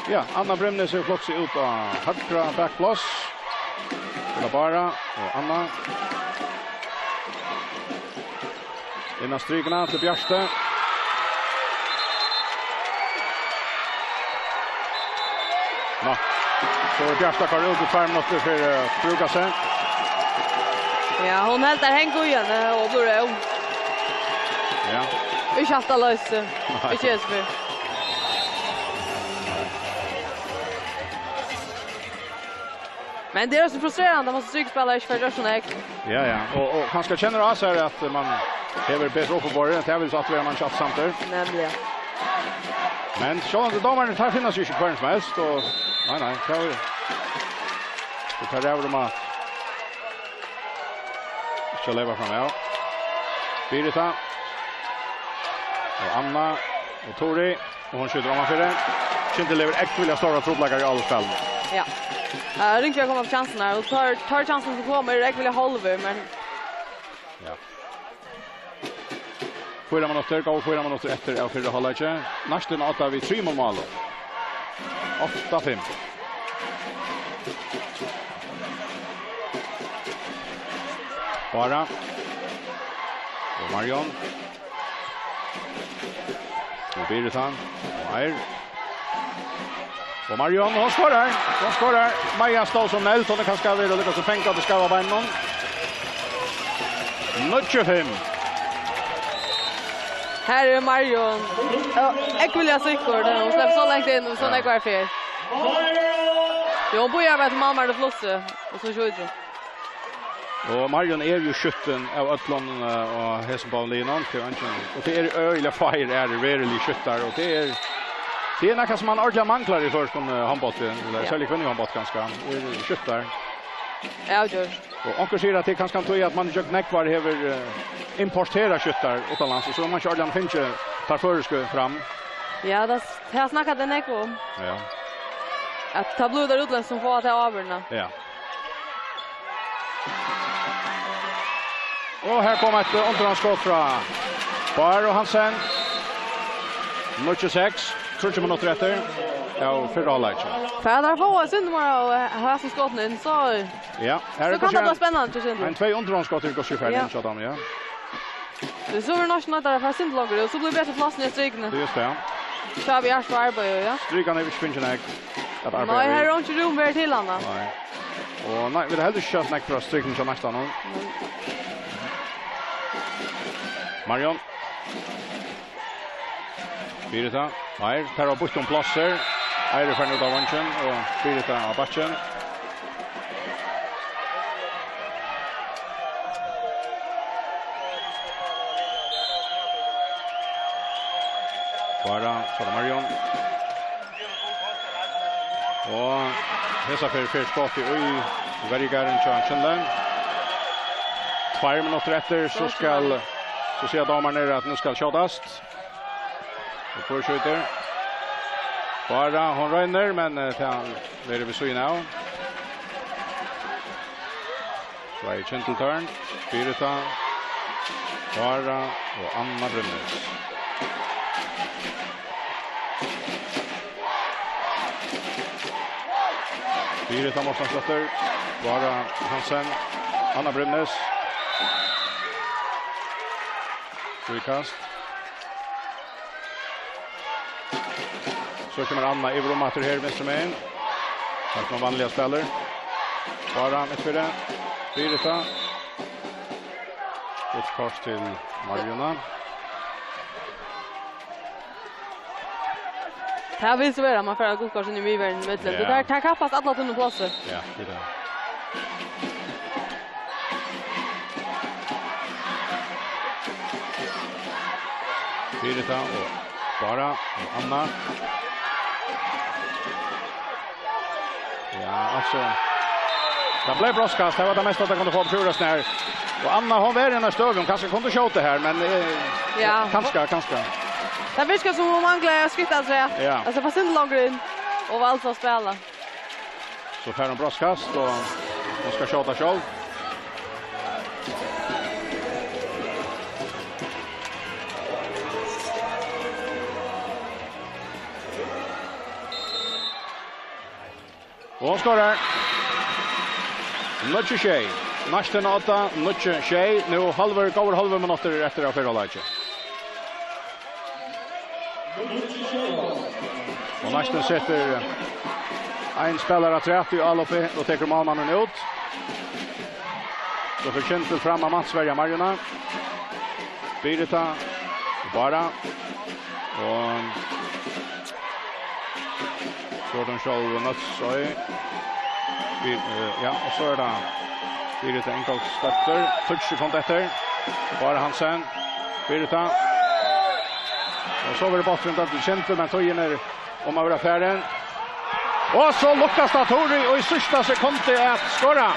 Ja, Anna Bremnes hevur flutt seg út á høgra bakpláss. Til Barbara og Anna. Inn á strikuna til Bjarte. Nå. So er Bjarte koyrd út í tveir minuttir fyri, eh, brúka seg. Ja, hon helt der hang í henne og blei óð. Ja. Ikki alt at loysa. Nei. Ikki Esbjørn. Men tað er so frustrerandi, at man sum strikspælari ikki fær gjørt so nógv. Ja, ja. Og, og kanska kennir á sær at man hevur betri uppiborið, tað vil so aftur vera, man ikki alt samdur. Nemliga. Men sjálvandi dómararnir, teir finna seg ikki hvørjum sum helst, og nei, nei, tað er, og tað ræður um at ikki leypa fram, ja. Birita. Og Anna. Og Tori. Og hon skjýtur omanfyri. Kjetil hevur ógvuliga stórar trupulleikar í áloppsspælinum. Ja. Eh, ringt við at koma til kjansirnar, og teir, teir kjansirnar sum koma eru ógvuliga hálvir, men Ja. Fýra minuttir, góðar fýra minuttir eftir av fyrra hálvleiki. Næstan átta við trimum málum. Átta fimm. Bara. Og Marion. Og Birita. Og her. Og Marion, hon skorar. Hon skorar. Maja stóð sum negld. Hon er kanska við at lukka seg fanga til skava beinum. Níggju fimm. Her er Marion. Ja, ógvuliga sikkur. Hon sleppur so langt inn og so Ja. nógvar fer. Jo, hon bíðar bara til mamma er flutt, og so skjýtur hon. Og Marion er jo skyttin av øllum, eh, og hesum báðum liðunum, tað er eingin, og tað eru øgiliga fáir aðrir veruliga skyttar, og tað er, tað er nakað sum man ordiliga manglar í føroyskum, eh, hondbólti, ella Ja. serliga kvinnuhondbólti kanska, er skyttar. Ja, jú. Og onkur sigur at tað er kanska ein tíð at man í nógv ár hevur, eh, importerað skyttar uttanlands, og so hevur man ikki ordiliga fingið teir føroysku fram. Ja, tað, tað snakka tey nógv um. Ja. At tað blívur tey útlendsk sum fáa ta ábyrgdina. Ja. Og her kom eitt, eh, undirhondsskot frá Báru Hansen. Níggju seks, tríggjar minuttir eftir av fyrra hálvleiki. Fara teir at fáa eitt sindur meira av hasum skotunum inn, so, Ja, her so er kann tað kanska blíva spennandi, so ein, ein tvey undirhondsskot í hvussu fer Ja. inn hjá teimum, ja. So verður nokk noyddar at fara eitt sindur longur, og so blívur betri pláss niðri á strikuni. Tað er just tað, ja. Tá við Art arbeiði, ja. Strikan hevur ikki fingið nógv at arbeiða Nei, við. Her er einki rúm verið til hana. Nei. Og nei, vit hava heldur ikki sæð nógv frá strikuni hjá Neistan nú. Nei. Marion. Birita. Nei, her var bytt um plássir. Eiður fer nú út á vangin og Birita á bakkin. Bara, so er tað Marion. Og hesa ferð fer skotið í verjugarðin hjá Kjønle. Tveir minuttir eftir, so skal, so siga dómararnir at nú skal skjótast. Og hvør skjýtur? Bara, hon roynir, men, eh, tað verður við síðuna av. Tvey kyndiltørn. Birita, Bára og Anna Brynnes. Birita Mortensdóttir, Bára Hansen, Anna Bremnes. Fríkast. So kemur Anna yvir um aftur her, vinstru megin. Har sum vanliga spælir. Bára mitt fyri. Birita. Gult kort til Marjuna. Tað vil so vera, man fær gult kort inn í miðverðin í millum. Ja. Tað, tað kappast alla tíðina um plássið. Ja, tað er tað. Birita og Bára og Anna. Ja, altso. Tað bleiv brotskast. Tað var tað mesta, tað kundi fáa upp úr sær. Og Anna, hon var í eini støðu, hon kanska kundi skjóta her, men, eh, ja, kanska, kanska. Tað virkar sum hon manglar eitt skritt afturat. Ja. Altso, fara sindur longur inn og valsa at spæla. So fær hon brotskast, og hon skal skjóta sjálv. Og hon skorar. Níggju sjey. Næstan átta, níggju sjey. Nú hálvur, góður hálvur minuttur er eftir av fyrra leiki. Og næstan setur ein spælara afturat í álopið og tekur málmannin út. So fer Kyndil fram á mansverja Marjuna. Birita, Bára. Og so er tað sjálv Nólsoy. Bi-, eh, ja, og so er tað Birita Ingolfsdóttir. Tíggju sekund eftir. Bára Hansen. Birita. Og so verður bólturin dømdur til Kyndil, men tíðin er um at vera farin. Og so lukkast tað Turið í síðsta sekundi at skora.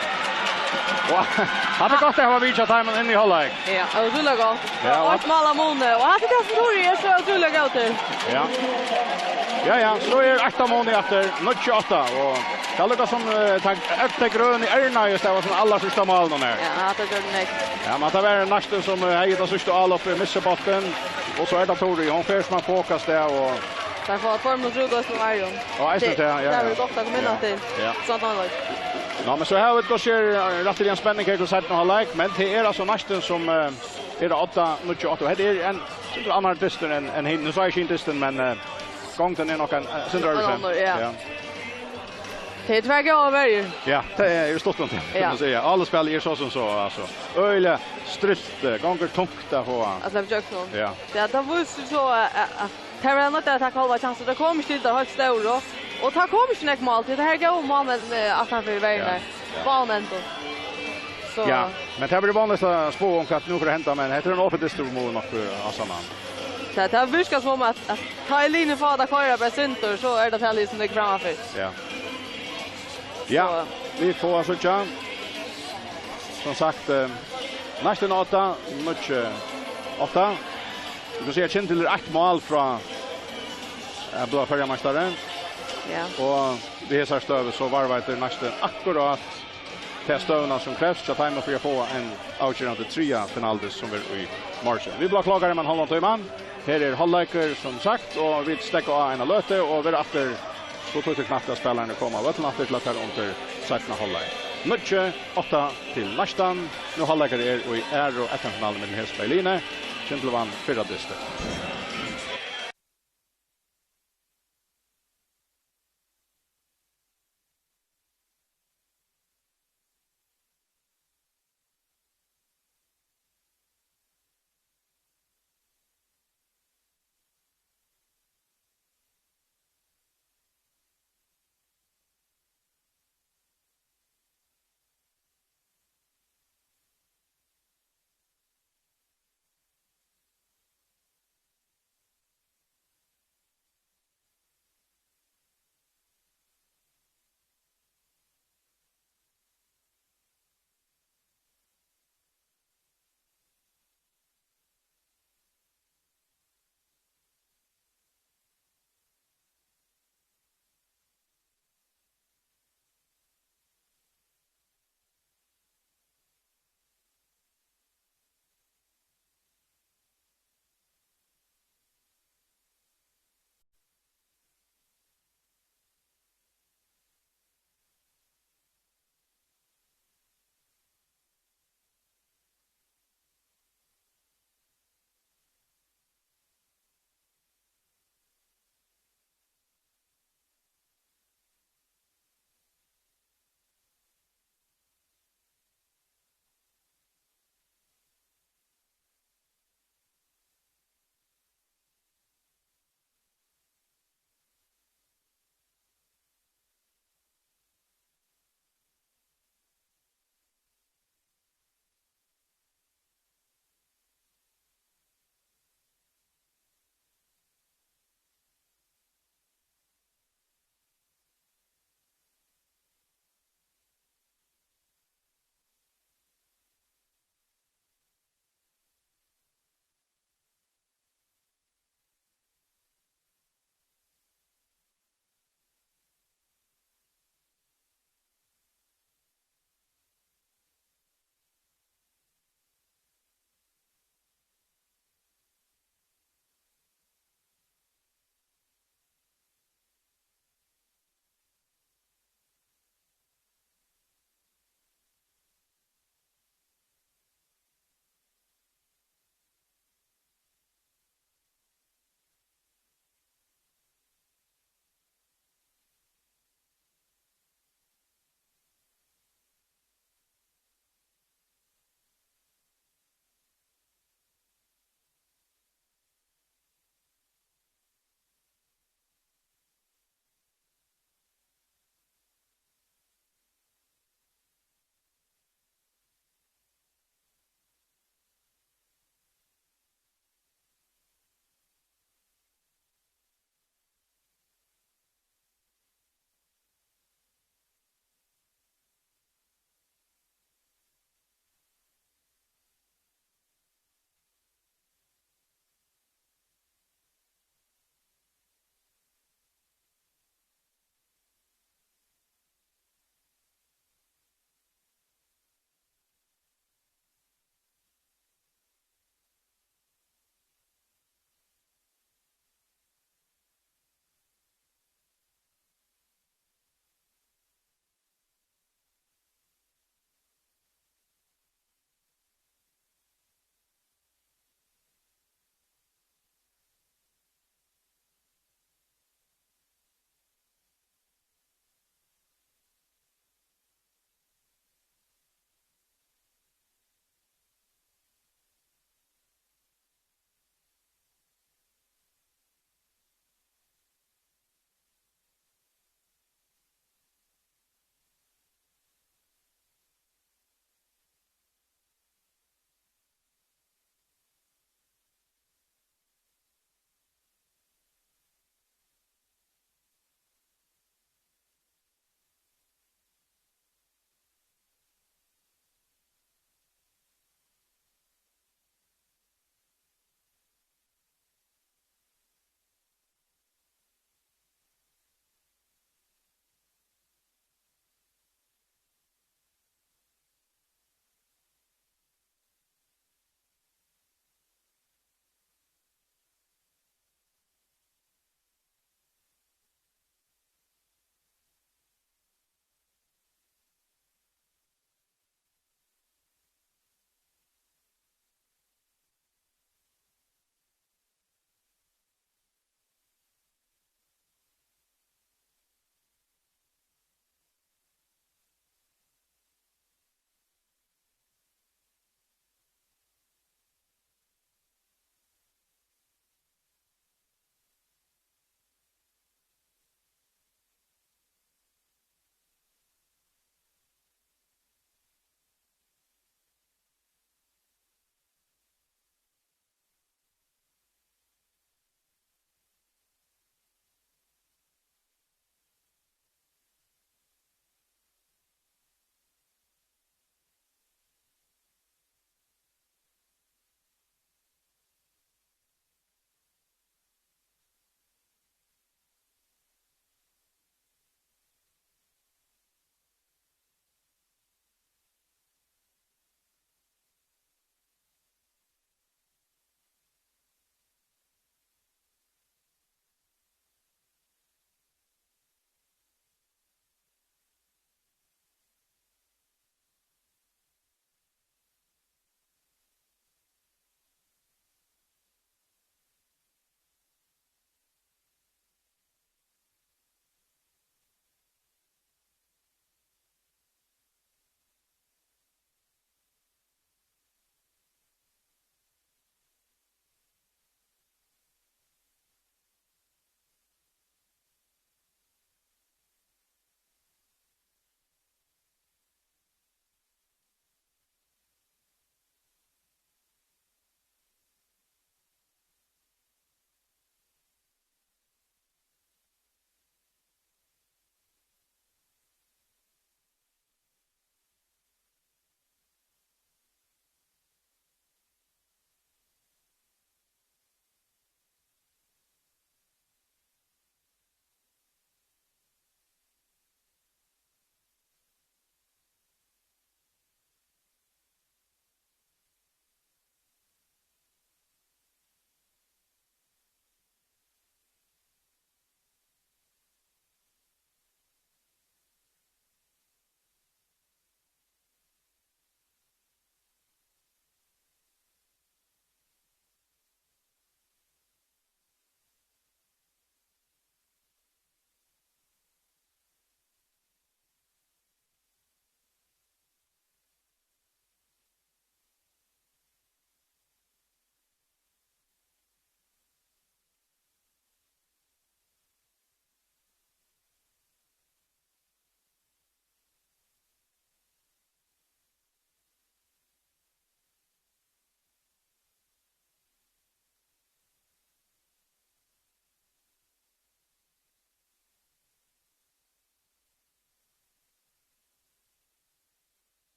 Og hatta er gott at hava vitjað teimum inn í hálvleik. Ja, ótrúliga gott. Ja, og eitt mál av muni. Og hatta er tað sum Turið er so ótrúliga góð til. Ja. Ja, ja, so er eitt av muni eftir, níggju átta. Og tað lukkar sum, eh, tað, øll tey grønu erna just, tað var sum allarsíðsta mál nú her. Ja, hatta gjørdi nógv. Ja, men tað var næstan sum, eh, hevði tað síðsta álopið, missir bóltin. Og so er tað Turið, hon fer sum ein foka av stað og Teir fáa tveir minuttir út av Østur Varjum. Og eisini tað, ja, tað ja. Verður gott at koma inn aftur. Ja. Soleiðis. Ná, men so hava vit kanska, eh, rættiliga spenning her til seinna hálvleik, men tað er altso næstan sum, eh, er tað átta, níggju, átta. Hetta er ein sindur annar dystur enn, enn hin. Nú sá eg ikki hin dystin, men, eh, gongdin er nokk ein, eh, sindur øðrvísi. Annar, ja. Ja. Tað eru tvær góðar verjur. Ja, tað er stutt um tað, ja. Kann man siga. Álopsspælið er so sum so, altso. Øgiliga striltið, eh, gongur tungt at fáa. At sleppa ígjøgnum. Ja. Ja, tað vísir so, eh, eh, at Tað var nokk at taka hálva kjansir. Tað kom ikki til tað heilt stóra. Og tað kom ikki nógv mál til. Tað her góvu mál, men, eh, aftan fyri verjuna. Ja. Báðum endum. So. Ja, men tað verður vanligt at spá um hvat nú fer at henda, men hetta er ein opin dystur, mugu vit nokk, eh, ásanna. Tað, tað virkar sum at, at tá ið liðini fáa tað at koyra bara sindur, so er tað tað lið sum liggur frammanfyri. Ja. Ja, so. Vit fáa síggja. Sum sagt, eh, næstan átta, níggju átta. Vit kunnu siga, at Kyndil er eitt mál frá at blíva føroyameistari. Ja. Og við hesari støðu, so varðveitir næstan akkurát ta støðuna, sum krevst hjá teimum fyri at fáa ein avgerandi triðja finaludystin, sum verður í morgin. Vit blíva klokari um ein hálvan tíma. Her er hálvleikur, sum sagt, og vit steðga á eina løtu og verða aftur, so títt og knappt at spælararnir koma á vøllin aftur til at fara undir seinna hálvleik. Níggju átta til næstan. Nú hálvleikur er í aðru F M-finalu millum hesi tvey liðini. Kyndil vann fyrra dystin.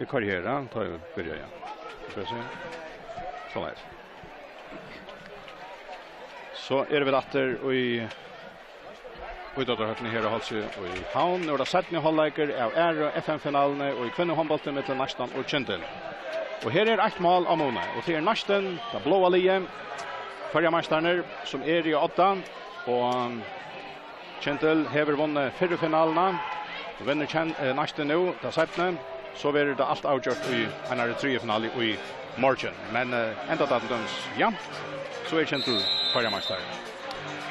Eg koyri her, ja. Tá eg byrja, ja. Skal eg se. Soleiðis. So eru vit aftur í ítróttahøllini her á Hálsi í Havn. Nú er tað seinni hálvleikur av aðru F M-finaluni í kvinnuhondbólti millum Neistan og Kyndil. Og her er eitt mál á muni, og tað er Neistin, tað bláa liðið, føroyameistararnir, sum eru á odda, og Kyndil hevur vunnið fyrru finaluna og vinnur Kyn-, eh, Neistin nú, tað seinna, so verður tað alt avgjørt í einari triðju finalu í morgin. Men, eh, enda tað til dømis javnt, so er Kyndil føroyameistari.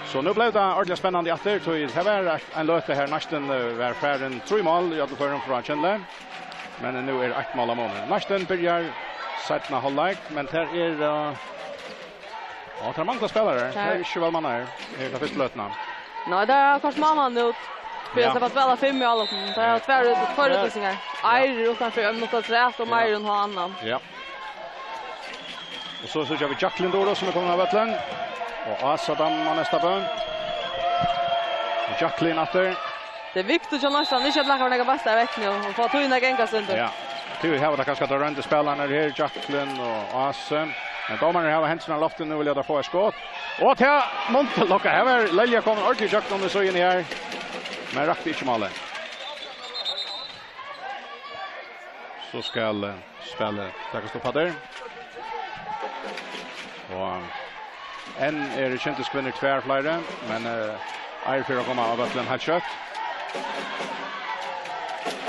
So nú bleiv tað ordiliga spennandi aftur, tí tað var eitt, ein løta her Neistin, eh, var farin trý mál í øllum førum frá Kyndli. Men nú er eitt mál á muni. Neistin byrjar seinna hálvleik, men tað er, eh, ja, tað er manglar spælarar. Tað er ikki væl mannaður í ta fyrstu løtuna. Nei, tað er kanska mannan út. Fyri at sleppa at spæla fimm í álopinum. Tað er tvær út-, tveir útvísingar. Eir er uttanfyri ein minutta afturat og Marion har annan. Ja. Og so síggja vit Jacqueline Doro, sum er komin á vøllin. Og Asa dammar næsta bøn. Jacqueline aftur. Tað er viktigt hjá Neistan, ikki at lata nakar basta vekk nú, og fáa tíðina at ganga eitt sindur. Ja. Tí hava tað kanska teir royndu spælararnar her, Jacqueline og Asa. Men dómararnir hava hendurnar á lofti, nú vilja teir fáa eitt skot. Og til Montelokka, her var Lilja komin ordiliga í gjøgnum við síðuna her. Men rakti ikki málið. So skal, eh, spælið takast upp aftur. Og enn eru Kyndilskvinnur tvær fleiri, men, eh, Eir fer at koma á vøllin heilt skjótt.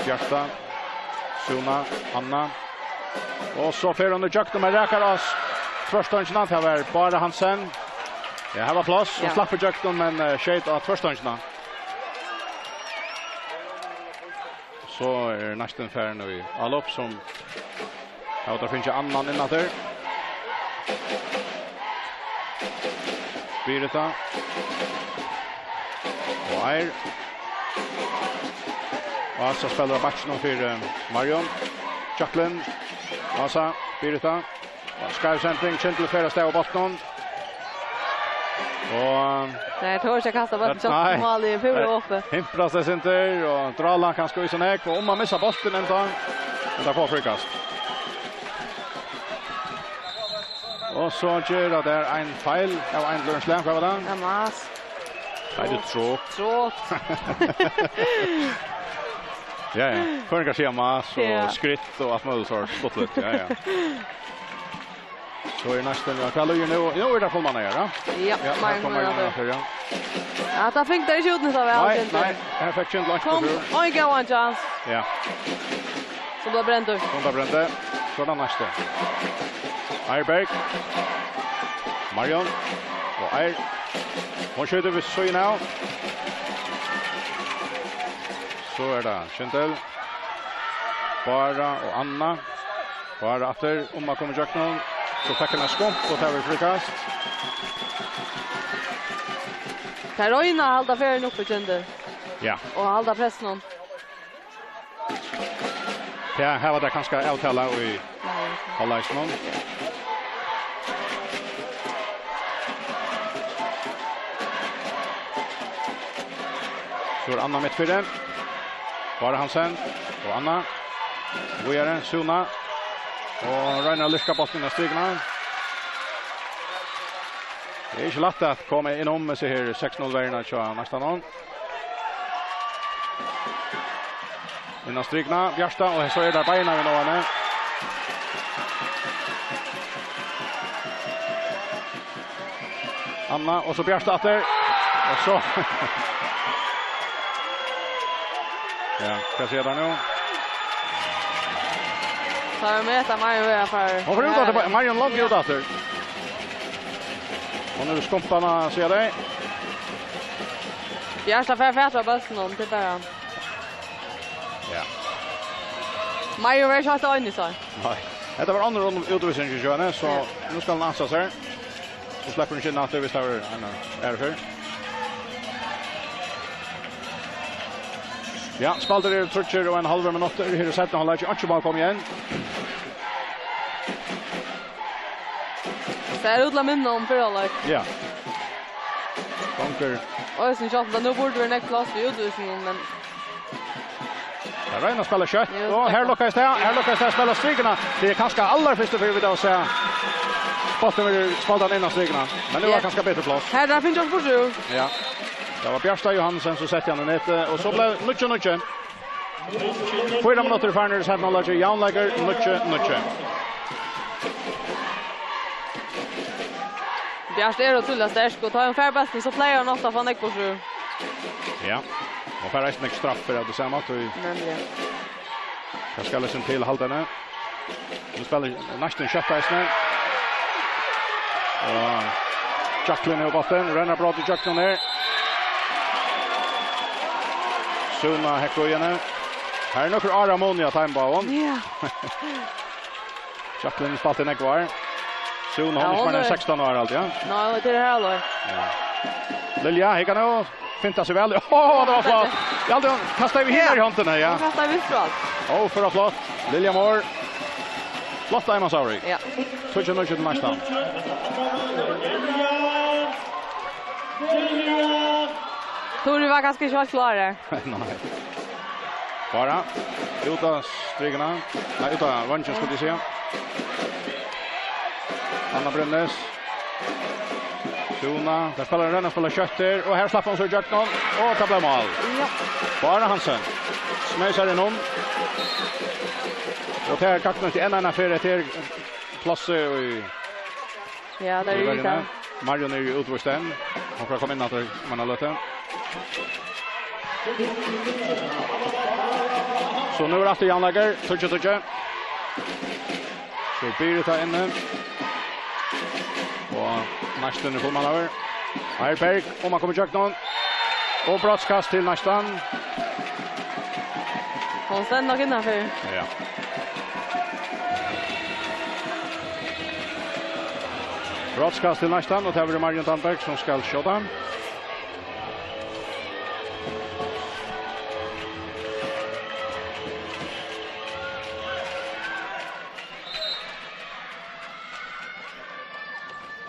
Bjarta, Suna, Anna. Og so fer hon í gjøgnum, men rakar á s-, tvørstongina. Tað var Bára Hansen. Ja, her var pláss. Hon slapp í gjøgnum, men, eh, skeyt á tvørstongina. So er Neistin farin í álop, sum hava teir fingið annan inn aftur. Birita. Og Eir. Asa spælir av bakkinum fyri, eh, Marion. Jacqueline. Asa. Birita. Skeiv sending, Kyndil fer avstað við bóltinum. Og nei, tað var ikki at kasta bóltin, nei. Málið er púra opið. Himprast tað sindur, og Drálan kanska í so nógv, og um at missa bóltin enntá. Men tað fær fríkast. Og so ger tað ein feil av einum slag, hvat var tað? Ja, Mas. Nei, tað er trått. Trått. Ja, ja. Føroyingar siga Mas og skritt og alt møguligt sort. Stuttligt, ja, ja. So er Neistin, ja, hvat líður nú? Nú er tað fullmanna her, ja? Ja, ja, her koma Marion aftur, ja. Ja, tað fekk tey ikki útnytta væl, nei, nei, her fekk Kyndil langt. Kom, og ein góðan chance. Ja. So bleiv brendur. Hon bleiv brendur. So er tað Neistin. Eirberg. Marion. Og Eir. Hon skjýtur við síðuna av. So er tað Kyndil. Bára og Anna. Bára aftur, um at koma í gjøgnum. So fekk hon eitt skump, og tað var fríkast. Tey royna at halda ferðina uppi, Kyndil. Ja. Og halda pressinum. Ja, her var tað kanska avtalað í hálvleikinum. So er Anna mitt fyri. Bára Hansen og Anna. Víðari, Suna. Og roynir at lirka bóltin inn á strikuna. Tað er ikki lætt at koma inn um hesi her seks null verðina hjá Neistanum. Inn á strikuna, Bjarta, og so er tað beinanvegin á henni. Anna, og so Bjarta aftur. Og so. Ja, hvat sigur tað nú? So er Meta Marion við at fara. Hon fer út aftur, Marion langt út aftur. Hon er skumpað, siga tey. Bjarta fær fatur á bóltinum, tað er bara. Ja. Marion var ikki heilt einig, so. Nei. Hetta var annar um-, útvísing í sjónum, so nú skal hon ansa seg. So sleppur hon ikki inn aftur, viss tað var ein aðru ferð. Ja, spældir eru tríggir og ein hálvur minuttur. Her er seinna hálvleiki. Einki mál komið enn. Sær út til at minna um fyrra hálvleik. Ja. Gongur. Og eg syns ofta, nú burdi verið nógv pláss í útvísingunum, men. Royna at spæla skjótt. Jú, og her takk. Lukkaðist tað. Her lukkaðist tað at spæla strikuna. Tað er kanska allarfyrstu ferð vit hava sæð bóltin verður spældur inn á strikuna. Men nú er kanska betri pláss. Her er fingið burtur. Ja. Tað var Bjartey Johansen sum setti hann í netið, og so bleiv níggju níggju. Fýra minuttir farnir í seinna hálvleiki, javnleikur, níggju níggju. Bjartey er ótrúliga sterk, og tá hon fær bóltin, so plagar hon ofta at fáa nógv burtur. Ja, og fær eisini nógv straffir av tí sama, tí Nemliga. Tað skal eisini til at halda henni. Nú spælir næstan skjótt eisini. Og Jacqueline hevur bóltin, roynir at bróta ígjøgnum her. Suna hekkur í henni. Her er nøkur ár á muni á teimum báðum. Ja. Jacqueline spældi nógv ár. Suna, hon Ja, er ikki hon meir enn er sekstan ár, alt, ja. Nei, tað er her, alvor. Ja. Lilja, her kann hon finta seg væl. Åh, tað var flott. Ja, tað kastaði við hinari hondini, ja. Hon kastaði vilt og alt. Ó, for flott. Lilja Mohr. Flott, Emma Sauri. Ja. Tíggju níggju til næsta. Tóri var kanska ikki heilt klár her. Nei. Bara út á strikuna. Nei, út á vongin, skuldi eg siga. Anna Brynnes. Suna. Tær spæla, royna at spæla skjótt her. Og her slapp hon so ígjøgnum. Og tað bleiv mál. Ja. Bara Hansen. Smeysar inn um. Og tað er gagn til enn eina ferð. Hetta er plássið í Ja, tað er í verjuni. Marion er jú útvíst enn. Hon fer at koma inn aftur um eina løtu. So nú er aftur javnleikur, tíggju tíggju. So er Birita inni. Og næstin er fullmannaður. Heiberg, um at koma ígjøgnum. Og brotskast til næstan. Hon stendur nokk innanfyri. Ja. Brotskast til næstan, og tað verður Marion Danberg, sum skal skjóta.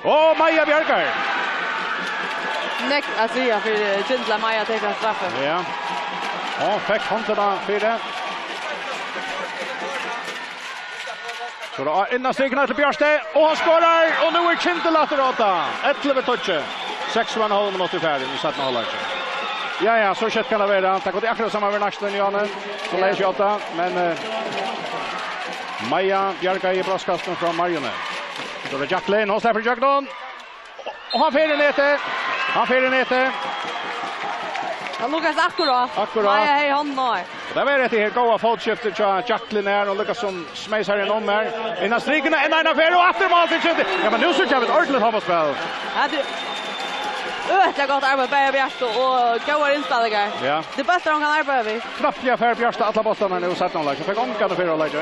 Og Maja bjargar. Nógv at siga fyri Kyndla, Maja tekur straffu. Ja. Hon fekk hondina fyri. So er tað inn á strikuna til Bjartey, og hon skorar, og nú er Kyndil aftur á tað. Ellivu tíggju. Seks og ein hálv minuttir farin í seinna hálvleiki. Ja, ja, so skjótt kann tað vera. Tað gongur akkurát sama við næstan, Johanne. So Ja. Leiðir seg á tað, men, eh, Maja bjargaði brotskastinum frá Mariuni. So er tað Jacqueline, hon sleppur ígjøgnum. Og hann fer í netið. Hann fer í netið. Hann lukkast akkurát. Akkurát. Maja hevði hondina á. Og tað var hetta her góða fótskiftið hjá Jacqueline her, og líka sum smeysar inn um her. Inn á strikuna, enn eina ferð og aftur mál til Kyndil. Ja, men nú síggja vit ordiligt hondbóltsspæl. Ja, tað er øgiliga gott arbeiði, bæði Bjartey og góðar innspælingar. Ja. Tað er bóltar hon kann arbeiða við. Knappliga fær Bjartey allar bóltarnar nú í seinna hálvleik. Hon fekk ongan í fyrra hálvleiki.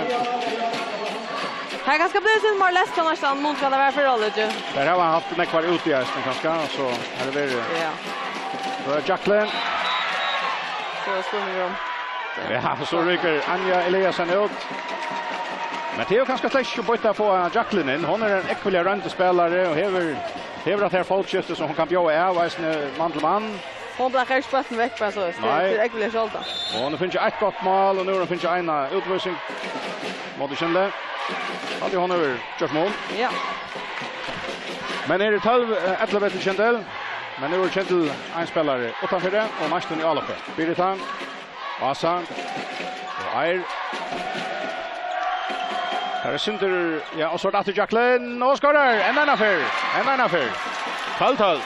Her er kanska blivið sindur meira leyst, hann har sum mun skal vera fyrra hálvleiki. Her hava vit havt nógvar úti eisini kanska, so her er verið. Ja. So er Jacqueline. So er spurningur um. Ja, so rykur Anja Eliasen út. Men tað er jú kanska slett ikki býtt at fáa Jacqueline inn. Hon er ein ógvuliga royndur spælari og hevur, hevur hatt hetta fótskiftið sum hon kann bjóða av, eisini mann til mann. Hon blakar ikki bóltin vekk bara so. Nei. Tað er ógvuliga sjáldan. Og hon hevur fingið eitt gott mál, og nú hevur hon fingið eina útvísing móti Kyndli. Haldi hon hevur gjørt mun. Ja. Men er tólv, eh, ellivu til Kyndil. Men nú er Kyndil ein spælari uttanfyri og næstan í áloppi. Birita. Ása. Og Eir. Her er sindur, ja, og so er tað aftur Jacqueline, og skorar! Enn eina ferð, enn eina ferð. Tólv tólv.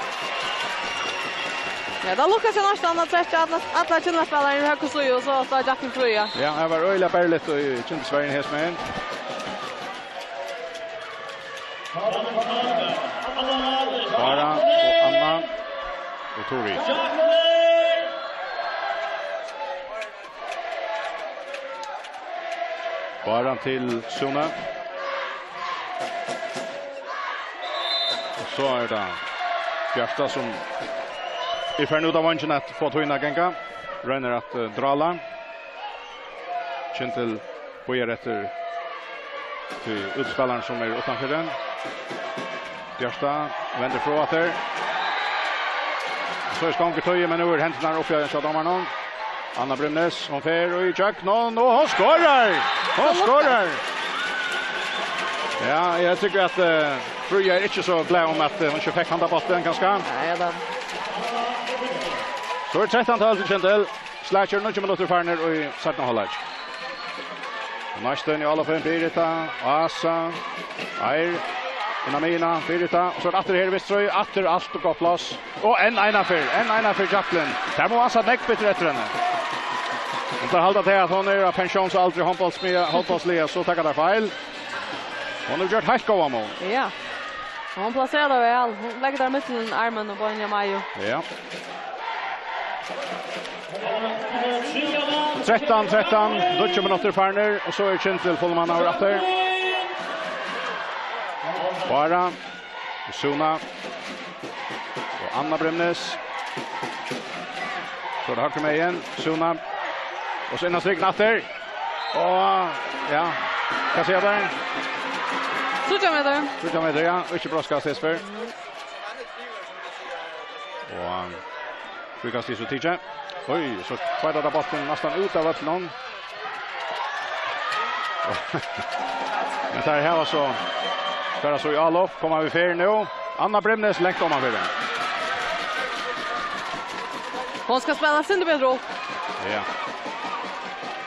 Ja, tað lukkast jú næstan at trekkja allar, allar Kyndla-spælararnar í høgru síðu, og so stóð Jacqueline frí, ja. Ja, tað var øgiliga berligt í Kyndilsverjuni her, men Bara og Anna og Tóri. Bara til Suna. Og so er tað Bjartey sum er farin út av vongini at fáa tíðina at ganga. Roynir at, eh, drála. Kyndil bíðar eftir tí útispælaran sum er uttanfyri. Bjartey vendir frá aftur. So er skonkutíð, men nú er hendurnar uppi hjá dómaranum. Anna Brimnes, hon fer og í gjøgn, og, og hon skorar! Hon skorar! Ja, eg trúgvi at uh, Fríða er ikki so glað um at uh, hon ikki fekk handa bóltin, kanska. Nei, ja, da. So er trettan tólv til Kindil. Slakur, níggju minuttir farnir í seinna hálvleik. Næstan í áloppið, Birita, Asa, Eir, inn á miðjuna, Birita, og so er aftur her í vinstru, aftur alt og gott pláss. Og enn eina ferð, enn eina ferð Jaklin. Her má Asa nekk betur eftir henni. Hon tar halda til at hon er av pensjónsaldri, hondbóltsliga, hondbóltsliga, so taka tær feil. Hon hevur gjørt heilt góðan mun. Ja. Hon plaserar tað væl. Hon leggur tað millum armin og beinini á Maju. Ja. Trettan trettan, níggju minuttir farnir, og so er Kindil fullmannaður aftur. Bára, Suna og Anna Brimnes. So er tað høgru megin, Suna. Og so inn á strikin aftur. Og, ja, hvat sigur tær? Tríggjar metrar. Tríggjar metrar, ja. Og ikki bróðskast, Jesper. Og fríkast er so tikið. Oj, so kveitar tað bóltin næstan út av vøllinum. Men tær hava so, fara so í álopp, koma vit fyri nú. Anna Brimnes langt oman fyri. Hon skal spæla sindur betur upp. Ja.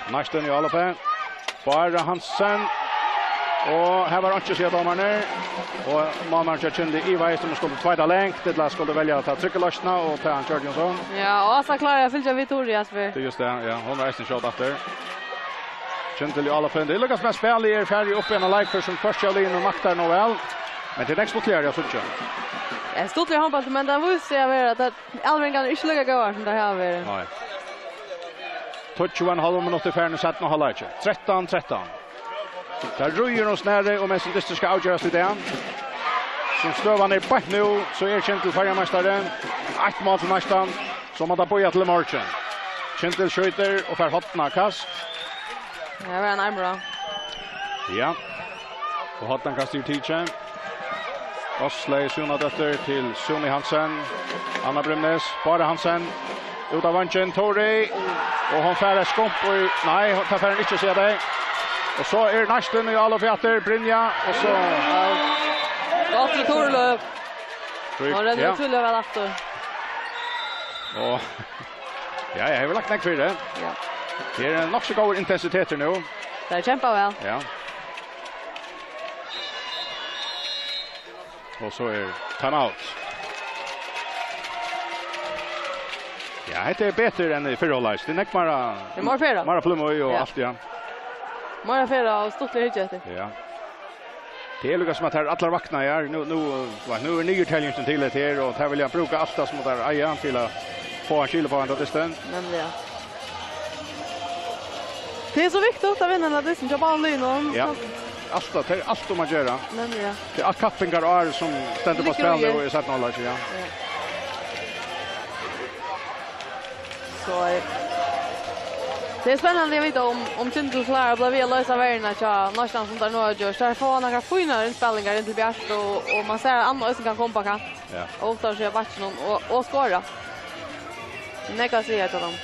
Næstan í áloppið. Bára Hansen. Og her var einki at siga, dómararnir. Og málmaðurin hjá Kindli ivaðist um hann skuldi tveita langt, ella skuldi velja at ta tryggu loysnina, og tað hann gjørdi, Jónsson. Ja, og Asa klárar at fylgja við Turi, Jesper. Tað er just tað, ja. Hon er eisini skjót aftur. Kindil í áloppið. Tað er líka sum at spælið er farið upp í ein leik, sum hvørki av liðunum maktar nóg væl. Men tað er nógv stuttligari at síggja. Ja, stuttligari hondbóltur, men tað vísir seg at vera at tað Elvingarnir eru ikki líka góðir sum teir hava verið. Nei. Tíggju og ein hálvur minuttur farin í seinna hálvleiki. Trettan trettan. Tað ríður um snarið, og meðan sum dystin skal avgerast í dag, sum støðan er beint nú, so er Kindil føroyameistari. Eitt mál til næstan, so má tað bíða til í morgin. Kindil skjýtur og fær hornakast. Ja, var ein armur á. Ja. Og hornakast er tikið. Ásleyg Súnadóttir til Suni Hansen. Anna Brimnes, Bára Hansen. Út av vangin, Tori. Og hon fær eitt skump í, nei, hon, tað fær hon ikki, siga tey. Og so er næstan í álopp aftur, Brynja. Og so Gott til Torløv. Hon rennur ja. Torløv væl aftur. Og ja, eg hevur lagt nógv fyri. Ja. Tað er nokk so góður intensitetur nú. Tað er kjempa væl. Ja. Og so er timeout. Ja, hetta er betur enn í fyrra hálvleik. Tað er nógv meira, tað er meira ferð. Meira flummíð og ja. Alt, ja. Meira ferð og stuttlig hyggja eftir. Ja. Tað er líka sum at tær allar vakna her. Nú, nú, veit, nú er niðurteljingin til hetta her, og tær vilja brúka alt tað sum tær eiga til at fáa skil á handa dystin. Nemliga. Tað er so viktigt at vinna henda dystin hjá báðum liðunum. Ja. Alt tað, tað er alt um at gera. Nemliga. Tað er alt kappingarár sum stendur á spæli í seinna hálvleiki, ja. Ja. So er tað er spennandi at vita um, um Tindhús klárar at blíva við at loysa verðina hjá Norðstjørnuni sum tær nú hava gjørt. Tær fáa nakrar fínar innspælingar inn til Bjart, og, og man sær at Anna eisini kann koma upp á kant. Ja. Og uppdagar seg á bakkinum og, og skorar. Nógv at siga hjá teimum.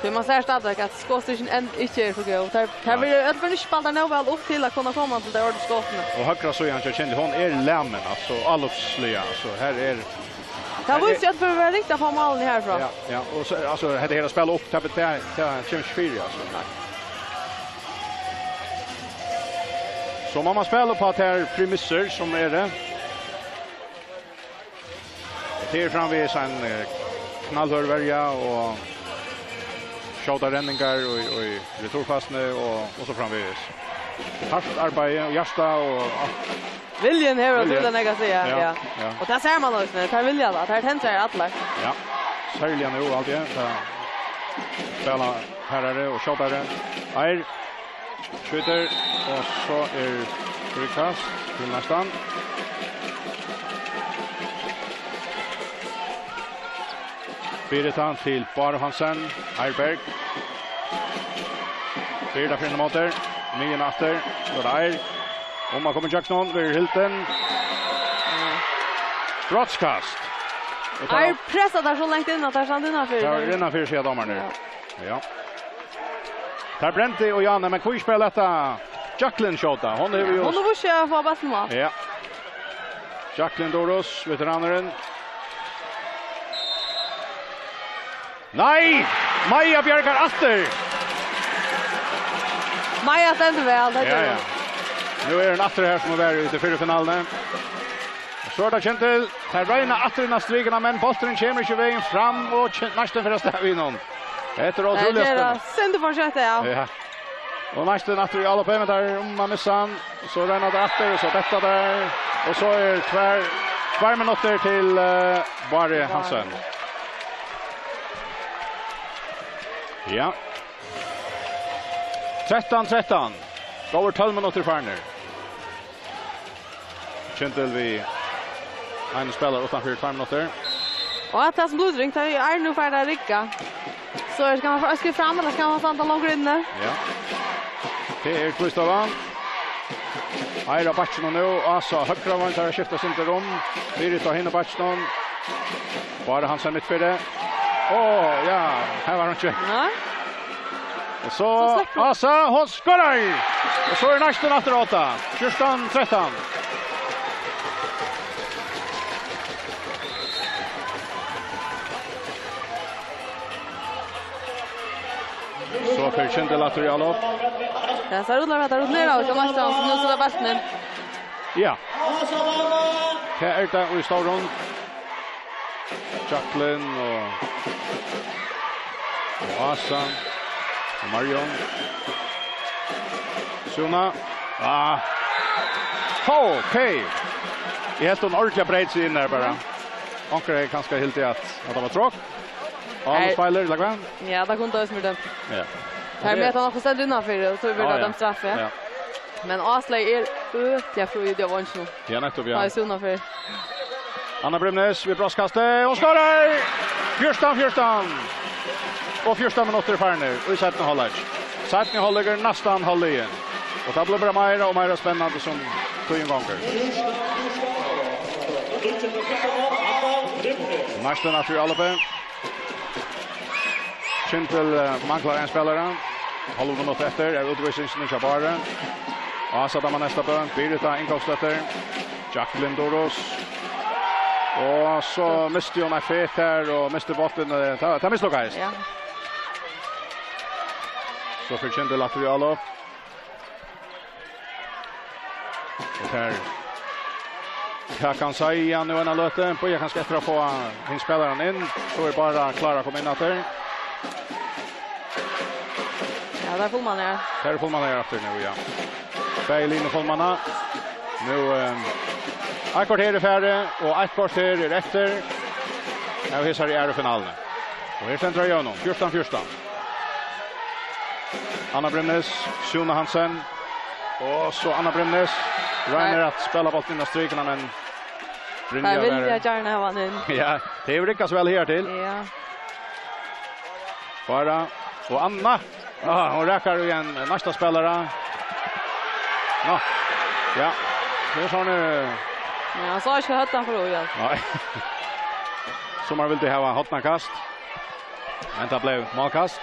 Tí man sær stadigvæk, at skotstyrkin enn ikki er so góð. Tær, tær verða, øll verða ikki spældar nóg væl upp til at kunna koma til tey ordigu skotini. Og høgra síðan hjá Kindi, hon er lamin, altso, álopsliga, altso, her er... Tað vísir, at tað verður ringt at fáa málini herfrá. Ja, ja, og so, altso, hetta her at spæla upp, tað, tað, tað kemur ikki fyri, altso. Nei. So man má spæla upp á tær premissir sum eru. Og tað er framvegis ein, eh, knallhørð verja og skjótar renningar í, í returfastuni og, og so framvegis. Hart arbeiði og hjarta og, ja. Viljin hevur øgiliga nógv at siga, ja, ja. Og tað sær man eisini, tær vilja tað, tær tendra allar. Ja, serliga nú, alt í einu, tað spæla harðari og skjótari. Eir Skjýtur, og so er fríkast til næstan. Birita til Báru Hansen, Eir Berg. Birita fer inn ímóti, miðjuna aftur, so er tað Eir. Um at koma ígjøgnum, verður hildin. Brotskast. Og tað Eir pressar tær so langt inn at tær standa innanfyri. Tað er innanfyri, siga dómararnir. Ja. Ja. Tær brentu og Jane, men hví spælir hetta Jacqueline skjóta? Hon hevur jú Hon er víst at fáa bóltin á. Ja. Jacqueline Doros, veteranurin. Nei! Maja bjargar aftur. Maja stendur væl, tað Ja, ger ja. hon. Nú er hon aftur her sum hon var í tí fyrru finaluni. Og so er tað Kyndil. Tær royna aftur inn á strikuna, men bólturin kemur ikki vegin fram og Ky-, næstan fer avstað við honum. Hetta er Tað ótrúliga ger spennandi. tað. Synd at fortseta, ja. Ja. Og næstan aftur í álopið, men tað er um at missa hann. So royna tær aftur, og so detta tær. Og so er tvær, tvær minuttir til, eh, Bárði Hansen. Ja. Trettan trettan. Góðar tólv minuttir farnir. Kyndil við ein spælara uttanfyri tvær minuttir. Og at tað sum blívur ringt, tað er nú farið at rigga. So er, skal man fara østur fram, ella skal man standa longur inni? Ja. Tað er Kristovan. Eir á bakkinum nú, Ása høgra vegin, tær skifta sindur um. Birita á hinum bakkinum. Bárður Hansen mitt fyri. Ó, ja, her var hon ikki. Ja. Og so, So sleppur hon. Ása, hon skorar! Og so er næstan aftur átta. Fjúrtan trettan. So fer Kyndil aftur í álop. Ja, so rullar hetta, rullar av, og Martin, sum nú setur bóltin inn. Ja. Her er tað í stórum. Jacqueline og, og Ása og Marion. Súna. Ah. Hó, ok. Eg helt hon ordiliga breyt seg inn her bara. Onkur hevði kanska hildið at, at tað var tråk. Nei. Álopsfeilur, ella hvat? Ja, tað kundi tað eisini verið dømt. Ja. Her Og tað meta nokk stendur innanfyri, og so verður Ja, tað ja. dømt straffi. Ja. Men áslagið er øgiliga frítt av vongdinum. Ja, nettopp, ja. Nei, Súna fer. Anna Bremnes við brostkasti, og skorar! Fjúrtan fjúrtan. Og fjúrtan minuttir farnir í seinna hálvleik. Seinni hálvleikur er næstan hálvliðin. Og tað blívur bara meira og meira spennandi sum tíðin gongur. Næstan aftur í álopið. Kyndil, eh, manglar ein spælara. Hálv minutt eftir av útvísingini hjá Bárði. Ása dammar næsta bøn. Birita Ingolfsdóttir. Jacqueline Doros. Og so misti hon eitt fet her og misti bóltin. Eh, tað, tað mislukkaðist. Ja. So fer Kyndil aftur í álop. Og her. Her kann Saja nú eina løtu. Bíða kanska eftir at fáa hin spælaran inn. So er bara Klara at koma inn aftur. Ja, tað er fullmann her. Her er fullmann her aftur nú, ja. Bæði linur fullmanna. Nú, ehm, eitt korter er farið, og eitt korter er eftir. Ja, og her er í aðru finaluni. Og her stendur á jøvnum, fjúrtan fjúrtan. Anna Bremnes, Súna Hansen. Og so Anna Bremnes. Roynir Nei. at spæla bóltin inn á strikuna, men Brynja Tey vilja var gjarna hava hann inn. Ja, tað hevur riggað so væl her til. Ja. Bara, og Anna. Ah, hon rakar í ein næsta spælara. Nå. Ja. Tað er sovorðið, eh, Ja, hann sá ikki høvdið fyri, ja. Nei. Sum hann vildi hava hornakast. Men tað bleiv málkast.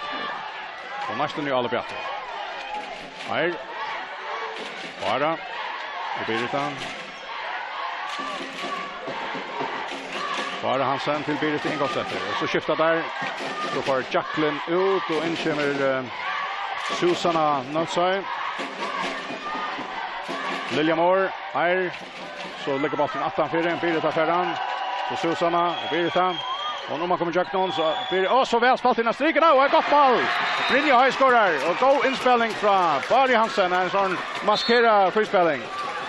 Og næstan í álop aftur. Her. Bara. Og Birita. Bárður Hansen til Birita Ingolfsdóttir. Og so skifta teir. So fer Jacqueline út, og inn kemur, eh, Susanna Nólsoy. Lilja Mohr, her. So liggur bólturin aftanfyri, Birita fær hann. So Susanna og Birita. Og nú má koma ígjøgnum, so Bir-, og so væl spælt inn á strikuna, og eitt gott mál! Brynja Høy skorar, og góð innspæling frá Bárði Hansen, ein sovorðin maskeraður fríspæling.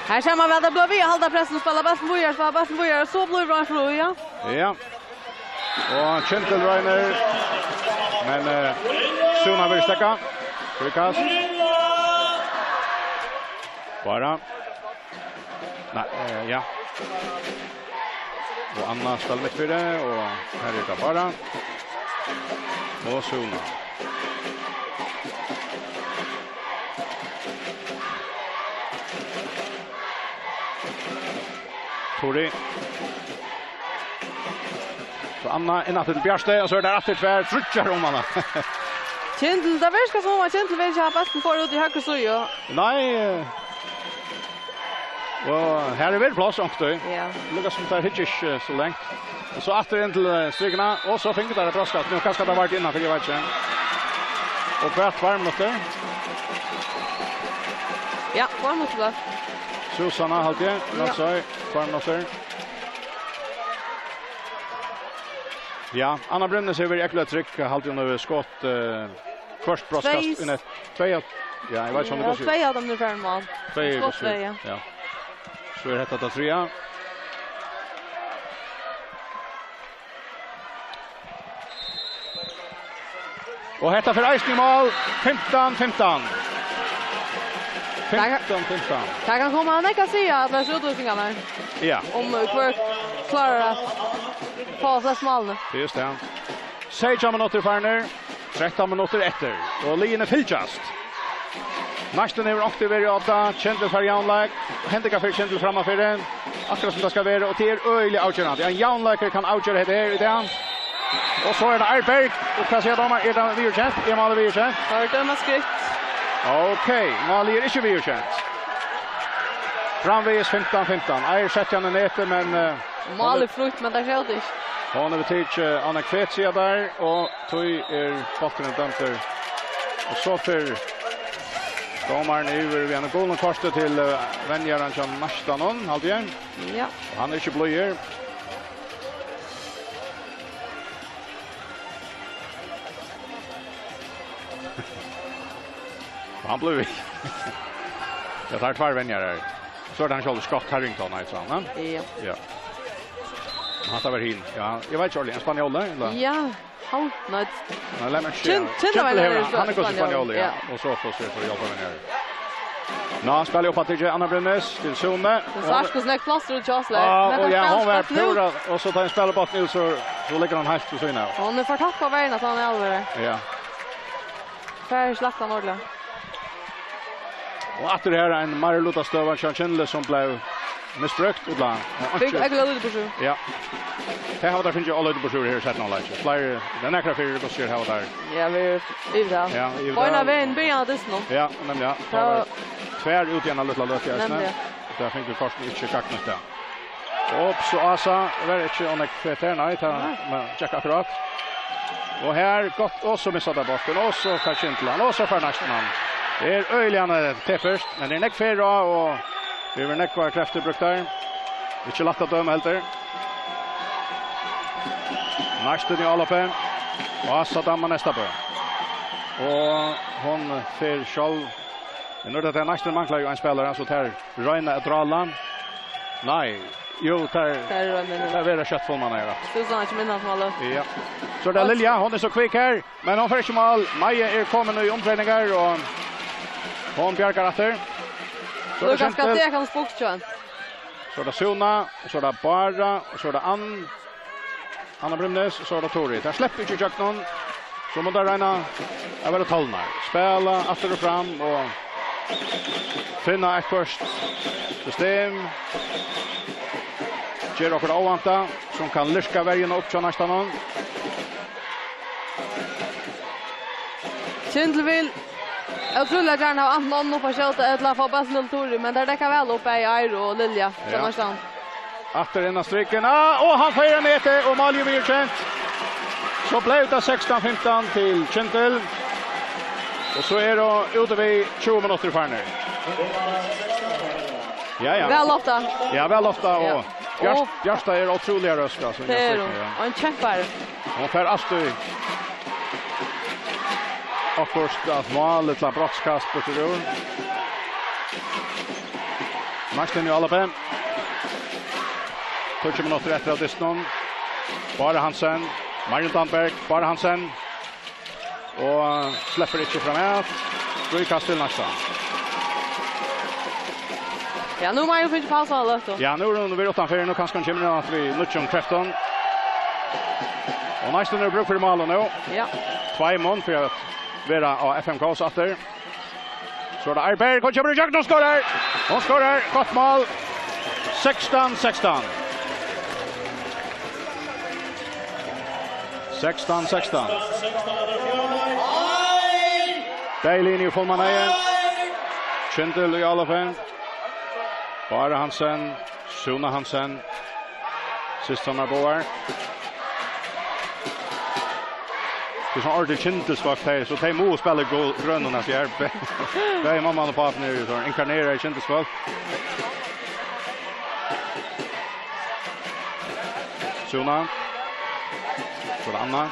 Her sær man væl, tað blívur við at halda pressinum og spæla bóltin víðari, spæla bóltin víðari, og so blívur hann frí, ja. Ja. Og Kyndil roynir, men, eh, Súna verður steðgað. Fríkast. Bara. Nei, eh, ja. Og Anna spælir mitt fyri, og her er tað Bara. Og Súna. Tori. So Anna inn aftur til Bjarstey, og so er tað aftur tvær, tríggjar um hana. Kyndil, tað virkar sum um at Kyndil vil ikki hava bóltin fór út í høgru síðu. Nei, eh, og her er vel pláss, onkuntíð. Ja. Lukkast sum tær hyggja ikki, eh, so langt. Og so aftur inn til, eh, strikuna, og so fingu tær eitt brotskast. Nú kanska tað var innanfyri, eg veit ikki. Og hvat, tveir minuttir? Ja, tveir minuttir. Susanna, haldi eg. Ja. Nólsoy, tveir minuttir. Ja, Anna Brynnes hevur verið ógvuliga trygg, haldi hon hevur skot, eh, hvørt brotskast. Tvey. Í net. Tvey av, ja, eg veit ikki um tað er tvey av teimum eru farin í mál. Tvey eru skot, tvey, ja. Ja. So er hetta tað triðja. Og hetta fer eisini í mál. Fimtan fimtan. Fimtan fimtan. Tað kann koma nógv at siga, allar hesar útvísingarnar. Ja. Um, eh, hvør klárar at fáa flest málini. Tað er just tað. Seytjan minuttir farnir, trettan minuttir eftir, og liðini fylgjast. Næstan hevur onkuntíð verið á odda, Kyndil fær javnleik, hendingar fyri Kyndil frammanfyri, akkurát sum tað skal vera, og tað er øgiliga avgerandi. Ein javnleikur kann avgera hetta her í dag. Og so er tað Arberg, og hvat siga dómarar, er tað viðurkent? Er málið viðurkent? Teir døma skritt. Ok, málið er ikki viðurkent. Framvegis fimtan fimtan. Eir setti hann í netið, men, eh, Málið frítt, men tað skjóta ikki. Hon hevur tikið Anna Kvetsida har, og tí er bólturin dømdur. Og so fer dómarin yvir við einum gulum korti til, eh, venjaran hjá Neistanum, haldi eg. Ja. Og hann er ikki blíður. Og hann blívur við. Ja, tað eru tveir venjarar. So er tað hann sjálvur, Scott Harrington, eitur hann, ha? Ja. Ja. Hatta var hin. Ja, eg veit ikki, ein spanjóli, ella? Ja, hann, nei. Nei, lat meg sjá. Kyn-, Kyndil hevur, hann er góður spanjóli, ja. Ja. Og so fáa vit so hjálp av venjarar. Nú, hann spælir upp aftur til Anna Brynnes, til Sune. Men svart, hvussu nógv pláss er út hjá Ásleyr? Ja, men og ja, hon var púra, og so tá hann spælir bóltin út, so, so liggur hann heilt við síðuna av. Hon er for tætt á verjuna, so hann er alvorligur. Ja. Fær slakt hann ordiliga. Og aftur her ein meira lutastøða hjá Kyndli sum bleiv misbrúkt, ella, eh, fekk ikki øgiliga lítið burtur. Ja. Tað hava teir fingið ov lítið burtur her í seinna hálvleiki. Fleiri, tað er nakrar fleiri góðar skot hava teir. Ja, vit eru yvir tað. Ja, yvir tað. Beinanvegin byrjan av dystinum. Ja, nemliga. Tað var tvær út í eina lítla løtu, eisini. Nemliga. Tað fingu kortini ikki gagnist tað. Ups, og Ása var ikki ov nógv feitt her, nei, tað, nei, men gekk akkurát. Og her gott, og so missar tað bóltin, og so fær Kyndil hann, og so fær Neistanum hann. Tað er øgiliga, eh, tæpast, men tað er nógv ferð á, og tað verða nógvar kreftir brúktar. Ikki lætt at døma heldur. Neistin í áloppi. Og Ása dammar Neistabø. Og hon fer sjálv. Men nú er tað, Neistin manglar jú ein spælara, so tær royna at drála. Nei, jú, tær, tær royna nú. Tær verða skjótt fullmannaðar, ja. Tú sá ikki minna sum var løtt. Ja. So er tað Lilja, hon er so kvikk her, men hon fer ikki í mál. Maja er komin í umdreiingar, og hon bjargar aftur. So er tað Kyndil. Lukka skal dekka hans buks, John. So er tað Suna, og so er tað Bára, og so er tað Ann. Anna Brymnes, so er tað Tori. Tær sleppa ikki ígjøgnum. So mugu tær royna at vera tolnar. Spæla aftur og fram og finna eitt hvørt system. Gera okkurt óvæntað, sum kann lirka verjuna upp hjá Neistanum. Kyndil vil ótrúliga gjarna hava antin Annu upp at skjóta ella fáa bóltin til Tori, men tær dekka væl upp, bæði Eir og Lilja, hjá Neistanum. Aftur inn á strikin. Ah, og hann fær í netið, og málið er viðurkent. So bleiv tað sekstan fimtan til Kyndil. Og so eru tað út við tjúgu minuttir farnir. Ja, ja. Væl loftað. Ja, væl loftað, og Bjart-, Bjarta er ótrúliga røsk, altso, tað er hon. Ja. Og ein kjempari. Hon fær altíð okkurt at mál, ella brotskast burtur úr. Neistin í áloppi. Tíggju minuttir eftir av dystinum. Bára Hansen. Marjun Danberg. Bára Hansen. Og sleppur ikki framat. Fríkast til Neistan. Ja, nú má hon fingið pausa á løtu. Ja, nú er hon við uttanfyri, nú kanska hon kemur inn aftur við nýggjum kreftum. Og Neistin hevur brúk fyri málið nú. Ja. Tveimum fyri at vera á F M K aftur. So er tað Arberg, hon kemur í gjøgnum og skorar! Hon skorar, gott mál. Sekstan sekstan. Sekstan sekstan. Bæði linjur fullmannaði. Kyndil í álopi. Bára Hansen, Súna Hansen. Systrarnar báðar. Tað er sovorðið kyndilsfólk, tey, so tey mugu spæla í gul-, grønum, altso, her. Bæði mamman og pápin eru sovorðnir inkarnerað kyndilsfólk. Súna. So er tað Anna.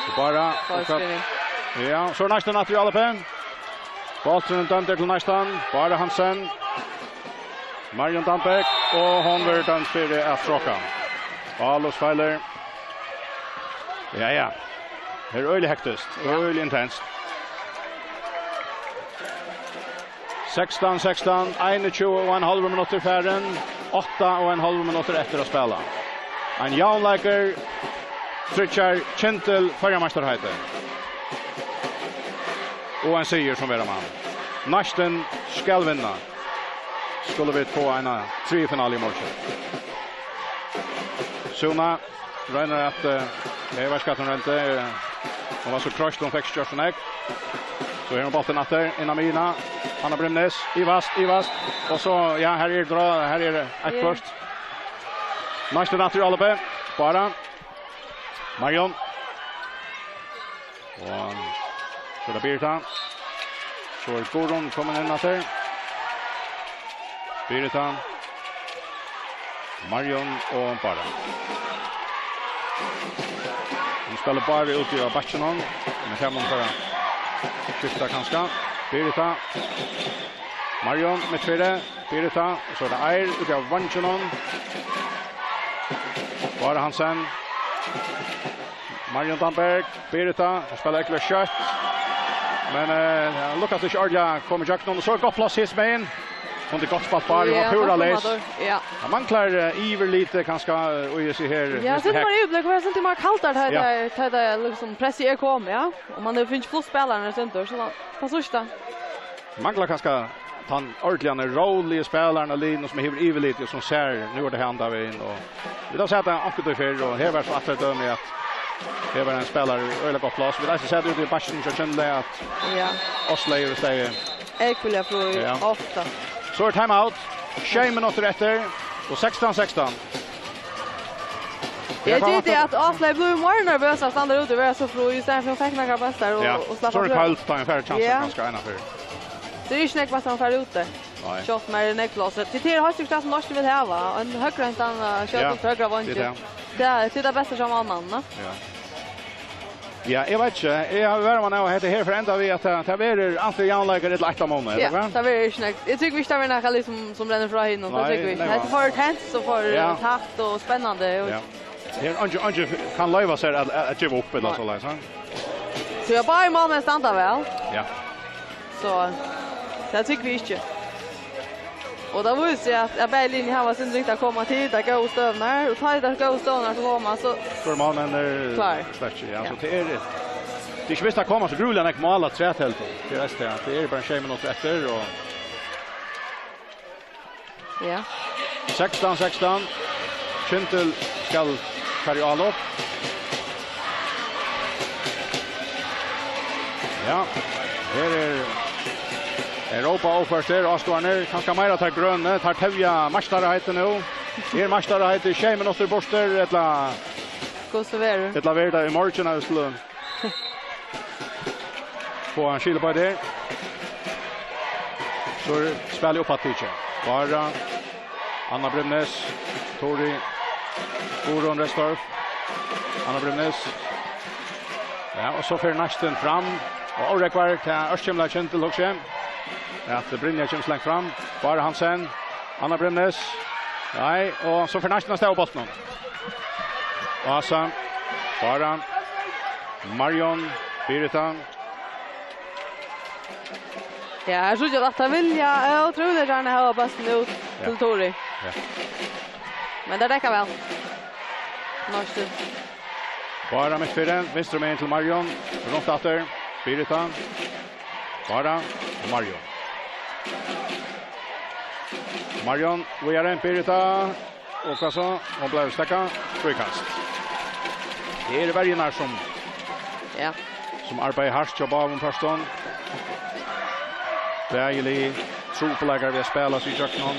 So Bára. Bára skrivin. Ja, so er næstan aftur í álopi. Bólturin dømdur til næstan. Bára Hansen. Marion Damberg, og hon verður dømd fyri at tráka. Álops feilir. Ja, ja. Her er øgiliga hektiskt, ja, øgiliga intenst. Sekstan sekstan, einogtjúgu og ein hálvur minuttur farin, átta og ein hálvur minuttur eftir at spæla. Ein javnleikur tryggjar Kyndil føroyameistarheitið. Og ein sigur sum vera man. Næstin skal vinna. Skulu vit fáa eina triðju finalu í morgin. Súna roynir at, eh, eg veit ikki hvat hon royndi. Eh, hon var so kroyst, hon fekk ikki gjørt so nógv. So her er hon bóltin aftur, inn á miðjuna. Anna Brimnes, ivaleyst, ivaleyst. Og so, ja, her er drá, her er eitt Ja. Først. Næstan aftur í álopi. Bára. Marion. Og so er tað Birita. So er Guðrun komin inn aftur. Birita. Marion og Bára. Hon spælir Bára úti á bakkinum, men her má hon bara skifta kanska. Birita. Marion, mittfyri. Birita, so er tað Eir úti á vanginum. Bára Hansen. Marion Damberg, Birita, hon spælir ógvuliga skjótt. Men, eh, lukkast ikki ordiliga at koma ígjøgnum. Og so er gott pláss hesumegin. Hon er gott spælt, Bára, hon Ja, var púra gott leys. Kommaður. Ja. Hon manglar, eh, yvirlitið, kanska, eh, og eg sigi her, Ja, veistu, synd her. Bara yvirblív, hon var synd, bara kaldar, tá Ja. tað, tá tað, liksom, pressið er komið, ja. Og man hevur fingið flutt spælararnar sundur, so tað, tað síðsta. Manglar kanska tann ordiliga róliga spælaran á liðnum sum hevur yvirlitið og sum sær, nú er tað her andan vegin, og vit hava sæð tað onkuntíð fyrr, og her var so aftur eitt dømi at her var ein spælari í øgiliga gott pláss. Vit hava eisini sæð út í bakkinum hjá Kyndli at Ja. Áslaug hevur staðið Ógvuliga fríð, Ja. ofta. So er timeout. Sjey minuttir eftir og sekstan sekstan. Eg Ja, hvat giti var at Áslaug blívur meira nervøs av at standa úti og vera so fríð, í staðin fyri hon fekk nakrar bóltar og, Ja. og slapp So er av hon frá. Kald, tá hon fær kjansin Ja. kanska eina ferð. Tað er ikki nógv at hon fær úti. Nei. Sjálvt um har er nógv pláss. Tað er heilt sikkurt tað sum Norski vil hava. Ein høgruhentan, eh, skjót Ja, út frá høgra tað er vangi. tað. Tað er, tað er tað besta hjá mannanum, ne? Ja. Ja, eg veit ikki. Eg havi verið mann av at hetta her fer enda við at tað, tað verður antin javnleikar ella eitt av monnum, Ja, ella hvat? tað verður ikki nógv. Eg trúgvi ikki, tað verður nakað, liksom, sum rennur frá hinum. Tað Nei, trúgvi eg ikki. nei, Hetta nei. fer tenskt og for Ja. tætt og spennandi og Ja. Her er eingin, eingin kann loyva sær at, at, at geva upp ella Nei. soleiðis, ha? So ja, báðir málmenn standa væl. Ja. So, tað trúgvi eg ikki. Og tað vísir seg at, at bæði linjur hava sindur ringt at koma til, tær góðu støðurnar, og tá ið tær góðu støðurnar so koma, so So er málmenn er Klár. sterkir, ja, Ja. so tað er, tað er ikki vist at koma so grúiliga nógv mál afturat heldur. Tað er eisini tað, tað er bara sjey minuttir eftir, og Ja. Sekstan sekstan. Kyndil skal fara í álop. Ja, her er Europa óført her, áskoðararnir. Kanska meira tær grønu, tær tevja meistaraheitið nú. Er meistaraheitið sjey minuttir burtur, ella Hvussu verður? ella verður tað í morgin, at vit skulu fáa ein skil upp á tað her. So er spælið upp at tikið. Bára, Anna Brimnes, Tóri, Guðrun Restorff, Anna Brimnes. Ja, og so fer næstin fram, og órógvar tað ørkymlaða Kyndil, hugsi eg. At Brynja kemur so langt fram. Bára Hansen, Anna Brimnes. Nei, og so fer næstin av stað við bóltinum. Ása, Bára, Marion, Birita. Ja, her síggja vit at tey vilja, eh, ótrúliga gjarna hava bóltin út Ja. til Tóri. Ja. Men tað riggar væl. Norski. Bára mittfyri, vinstru megin til Marion. Runt aftur. Birita. Bára og Marion. Marion, víðari. Birita. Og hvat so? Hon bleiv steðgað. Fríkast. Tað eru verjurnar sum Ja. sum arbeiða hart hjá báðum pørtum. Bæði lið trupulleikar við at spæla seg ígjøgnum.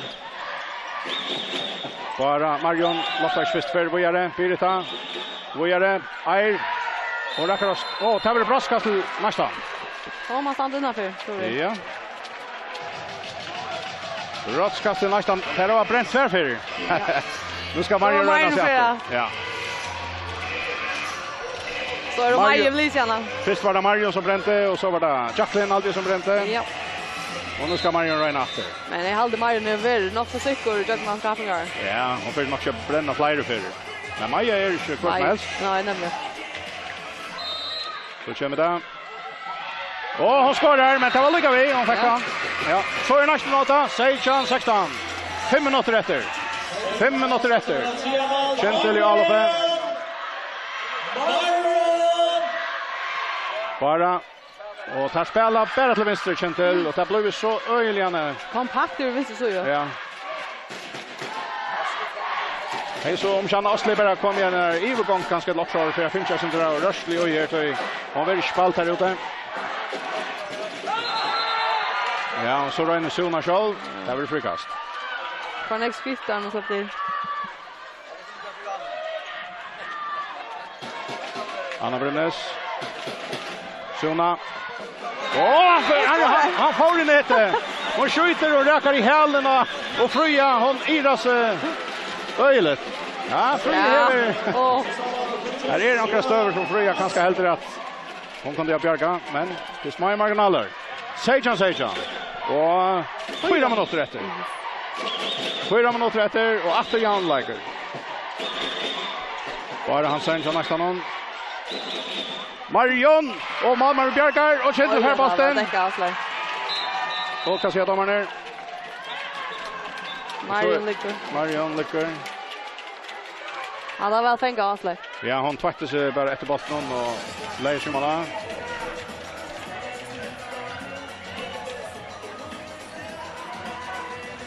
Bára Marjun loftar fyrst fer víðari. Birita. Víðari. Eir. Og rakkar av sk-, ó, tað verður brotskast til næsta. Hon má standa innanfyri, trúgvi eg. Ja. Brotskast til næsta. Tað var brent tvær fyri. Ja. Nú skal Marjun royna seg aftur. Ja. So er tað Marjun, Marjun Lisiana. Fyrst var tað Marjun sum brendi, og so var tað Jacqueline Aldi sum brendi. Ja. Og nú skal Marjun royna aftur. Men eg haldi, Marjun hevur verið nokk so sikkur gjøgnum hans kappingar. Ja, hon fer nokk ikki at brenna fleiri ferðir. Men Maja er ikki hvør sum helst. Nei, nemliga. So kemur tað. Og hon skorar, men tað var líka við, hon fekk hann. Ja. So er næsta minutta, seytjan sekstan. Fimm minuttir eftir. Fimm minuttir eftir. Kjentil í áloppi. Bara Og tær spæla bara til vinstru, Kjentil, og tað blívur so øgiliga ne- Kompakt yvir vinstru síðu. Ja. Hey, so um Shanna Ostli bara kom í ein, eh, yvirgongd, kanska eitt loppsjálv, fyri at finna seg sindur av rørslu í her, tí hon verður ikki spæld her úti. Ja, og so roynir Súna sjálv. Tað verður fríkast. Hvar nógv skritt er nú sleppt til? Anna Bremnes. Súna. Ó, hann, hann, hann fór í netið. Hon skjýtur og rakar í hælin á, og Fríða, hon iðrast, eh, øgiliga. Ja, Fríða Ja. hevur Ó. Her eru nakrar støður sum Fríða kanska heldur at hon kundi ha bjargað, men tað eru smáir marginalir. Seytjan, seytjan. Og fýra minuttir eftir. Fýra minuttir eftir, og aftur javnleikur. Bára Hansen hjá næstan hon. Marion, og málmaður bjargar, og Kjentil Oj, fær hann var boltin. Dekka, Aslak. Og hvat siga dómararnir? Marion liggur. Marion liggur. Hann var væl fangað, Aslak. Ja, hon tveitti seg bara eftir boltinum og legði seg oman á.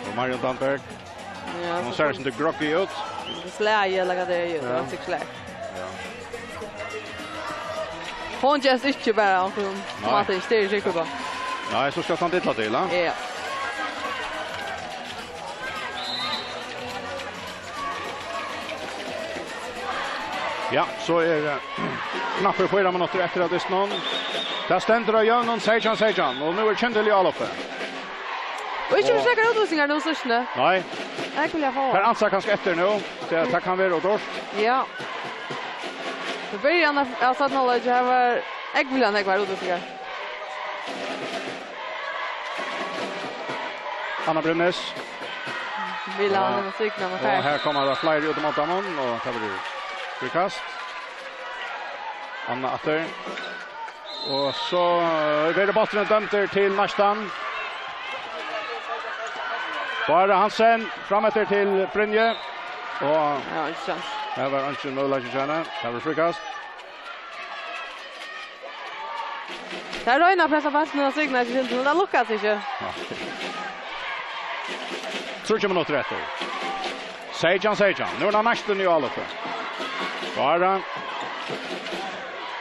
Og Marion Danberg. Ja, hon so sær kom- sindur groggy út. Tað er slagið, ella hvat tað er, jú, tað Ja. var sikkurt slag. Ja. Hon gerst ikki bara, hon kom Nei. Martin styrir seg upp á. Nei, so skal hann dilla til, ha? Ja. Ja, so er, eh, knappir fýra minuttir eftir av dystinum. Tað stendur á jøvnum, seytjan seytjan, og nú er Kjentil í áloppi. Og ikki Og fekk nakrar útvísingar nú, síðst nú. Nei. Eg vil ha. Her ansar kanska eftir nú, so tað kann vera ov dýrt. Ja. So byrjan av, av seinna hálvleiki, her var ógvuliga nógvar útvísingar. Anna Bremnes. Vil ha Og, hann at signa, men og fær. Her koma tað fleiri út um allan, og tað verður fríkast. Anna aftur. Og so, eh, verður bólturin dømdur til næstan. Bára Hansen, fram eftir til Brynju. Og Ja, ikki sant. Her var eingin møguleiki hjá henni. Her var fríkast. Tað royna at pressa bóltin og signa ikki til, men tað lukkast ikki. Ja. Tríggjar minuttir eftir. Seytjan seytjan. Nú er hann næstan í áloppi. Bára.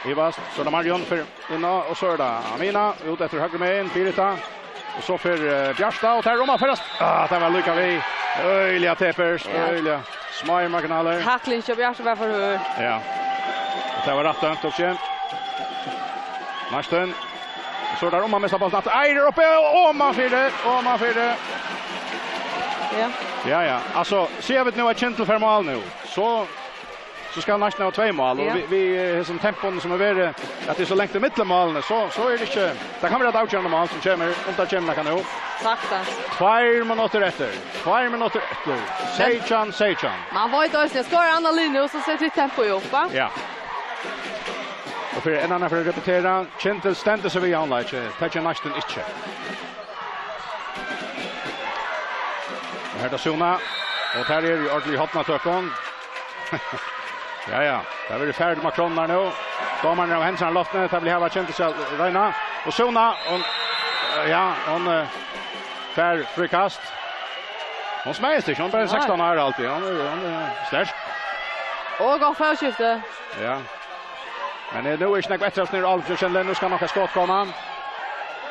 Ivast, so er tað Marion fyri inn á, og so er tað Amina, út eftir høgru megin, Birita. Og so fer, eh, Bjarta, og tað er um at ferðast. Ah, tað var líka við. Øgiliga tepert, Ja. øgiliga smáir marginalir. Takling hjá Bjarta var for høg. Ja. Og tað var rætt dømt, Oksje. Næstan. Og so er tað um at missa bóltin aftur. Eir er uppi, og oman fyri, oman fyri. Ja. Ja, ja. Altso, siga vit nú at Kjentil fær mál nú, so So skal næstan hava tvey mál, og Ja. við, við, eh, hesum tempoinum sum er verið, at tað er so langt ímillum málini, so, so er tað ikki, tað kann vera eitt avgerandi mál sum kemur, um tað kemur nakað nú. Saktans. Tveir minuttir eftir, tveir minuttir eftir, seytjan seytjan. Man veit eisini, skorar annað lið nú, so setur hitt tempoið upp, va? Ja. Og fyri enn annan fyri at repetera, Kjentil stendur seg við javnleiki, tað ger næstan ikki. Og her er tað Súna, og tað er í orðiliga hornatøkum. Ja, ja. Tað verður farið til Macron her nú. Dómarin er av hendurnar á loftini. Tað vil hava Kjentil seg at royna. Og Súna, hon, ja, hon, eh, fær fríkast. Hon smeiðist ikki. Hon er bara Nei. sekstan ár alt í. Hon er, hon er sterk. Og gott fótskifti. Ja. Men, eh, nú er ikki nógv eftir av Snorri Álopsøe, Kjindli. Nú skal nokk eitt skot koma.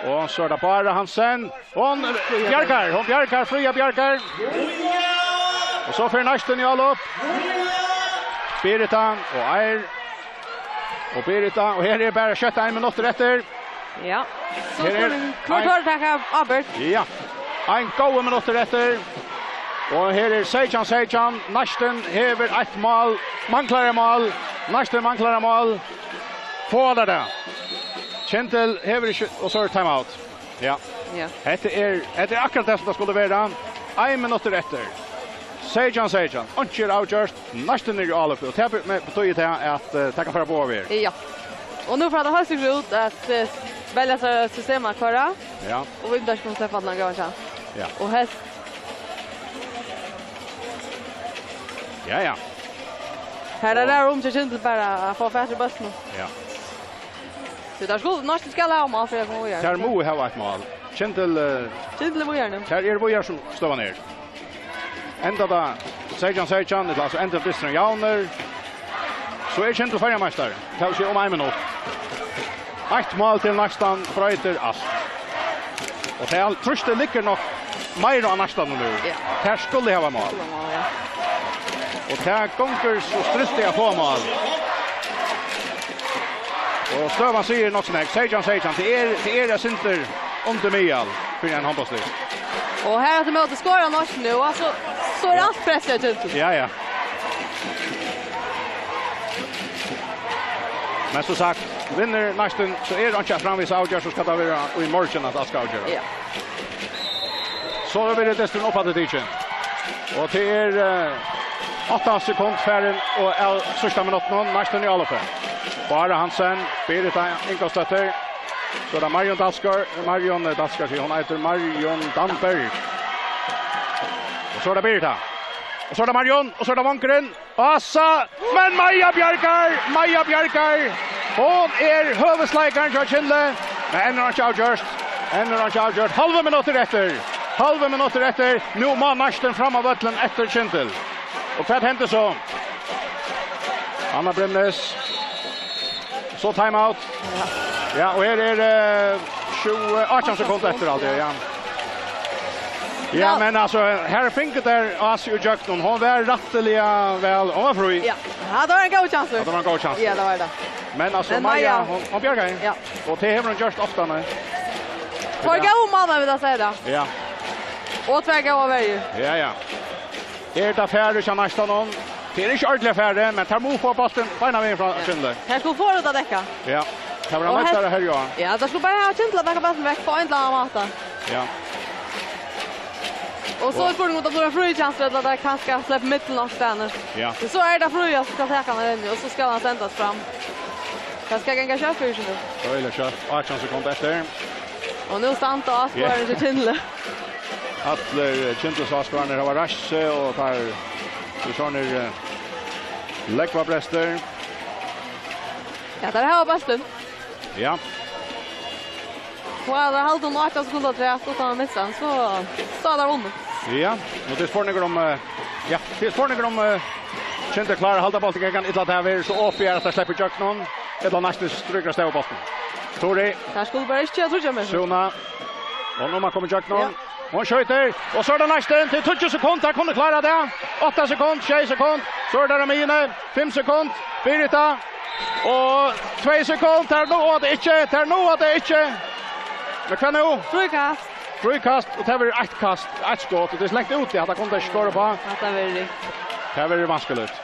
Og so er tað Bára Hansen. Hon bjargar, hon bjargar, Fríða bjargar. Og so fer næstan í álop. Birita og Eir. Og Birita, og her er bara skjótt ein minuttur eftir. Ja. So Her er skal ein, hvør tør taka ábyrgd? Ja. Ein góður minuttur eftir. Og her er seytjan seytjan. Næstan hevur eitt mál. Manglar eitt mál. Næstan manglar eitt mál. Fáa teir tað? Kjindil hevur ikki, og so er timeout. Ja. Ja. Hetta er, hetta er akkurát tað sum tað skuldi vera. Ein minuttur eftir. Seytjan seytjan. Einki er avgjørt. Næstan er í álopi. Og tað be-, me-, betýðir tað at, eh, tað kann fara báðar vegir. Ja. Og nú fer tað heilt sikkurt út at, eh, velja sær system at koyra. Ja. Og vit mugu sleppa at langa. Ja. Og helst Ja, ja. Her er Og det um til Kjindil bara at fáa fatt í bóltin. Ja. So tað skal, næstan skal hava mál fyri at koma víðari. Tær mugu hava eitt mál. Kjindil, eh, Kjindil er víðari nú. Tær eru víðari sum støðan er. Enda tað seytjan seytjan, ella altso enda dysturin javnur, so er Kjindil føroyameistari. Tað vil siga um ein minutt. Eitt mál til næstan broytir alt. Og tað trýstið liggur nokk meira á næstan nú. Ja. Tær skulu hava mál. Skulu hava mál, ja. Og tað gongur so striltið at fáa mál. Og støðan sigur nokk so nógv. Seytjan seytjan. Tað er, tað er eitt sindur undir miðal fyri ein hondbóltslið. Og her aftur móti skorar nokk nú, og so, so er alt press hjá Kjindli. Ja, ja. Men sum sagt, vinnur næstan, so er einki framvegis avgjørt, so skal tað vera í morgin, at alt skal avgera. Ja. So verður dysturin upp aftur tikin. Og tað er, eh, átta sekund farin og av síðsta minuttinum, næstan í álopi. Bára Hansen, Birita Ingolfsdóttir. So er tað Marjon Dalsgaard, Marjon, eh, Dalsgaard, sigur hon, eitur Marjon Damberg. Og so er tað Birita. Og so er tað Marjon, og so er tað Vangurin. Ása, men Maja bjargar, Maja bjargar. Hon er høvuðsleikarin hjá Kjindli, men enn er einki avgjørt. Enn er einki avgjørt. Hálvur minuttur eftir. Hálvur minuttur eftir. Nú má næstan fram á vøllin eftir Kjindil. Og hvat hendi so? Anna Bremnes. So timeout. Ja, og her er, eh, tjúgu, átjan sekund eftir alt det, ja. Ja, ja, men altso, her fingu tær Ásu í gjøgnum. Hon var rættiliga væl, hon var frí. Ja, ja, tað var ein góður kjansur. Ja, tað var ein góður kjansur. Ja, tað var tað. Men altso, men Maja, Maja, hon, hon bjargaði. Ja. Og tað hevur hon gjørt ofta, nei. Tveir góðir málmenn, vil eg siga tað. Ja. Og tveir góðir verjur. Ja, ja. Er tað farið hjá næstan hon? Tað er ikki ordiliga farið, men tær mugu fáa bóltin beinanvegin frá Kjindli. Tær skulu fáa út at dekka. Ja, tað var og ein helst meistari her, ja. Ja, tær skulu bara hava Kjindli at dekka bóltin vekk á ein ella annan máta. Ja. Og so er spurningur um tað blívur ein fríur kjansur, ella tær kanska sleppa millum á staðnum. Ja. Men so er tað Fríða sum skal taka hana inn, og so skal hann sendast fram. Tað skal ganga skjótt fyri seg nú. Øgiliga skjótt. Átjan sekund eftir. Og nú standa áskoðararnir hjá Kjindli. Allir, eh, Kjindils áskoðararnir hava reist seg, og tað er, tað er sovorðnir, eh, lógvabrestir. Ja, tær hava bóltin. Ja. Og at tær halda um átjan sekund afturat uttan at missa hann, so, so er tað vunnið. Ja, og tað er spurningur um, eh, ja, tað er spurningur um, eh, Kjindil klárar at halda bóltin, kann illa tað vera so opið at tær sleppa í gjøgnum, ella næstan strýkur av stað við bóltin. Tori. Tær skulu bara ikki gera tríggjar metrar. Súna. Og nú má koma í gjøgnum. Ja. Hon skjýtur, og so er tað næstan til tíggju sekund, tær kunnu klára tað. Átta sekund, sjey sekund, so er tað á miðjuni, fimm sekund, Birita. Og tvey sekund, tær náa tað ikki, tær náa tað ikki. Men hvat nú? Fríkast. Fríkast, og tað verður eitt kast, eitt skot, og tað er so langt úti, at tað kunnu tey ikki skora uppá. Hatta verður ringt. Tað verður vanskeligt.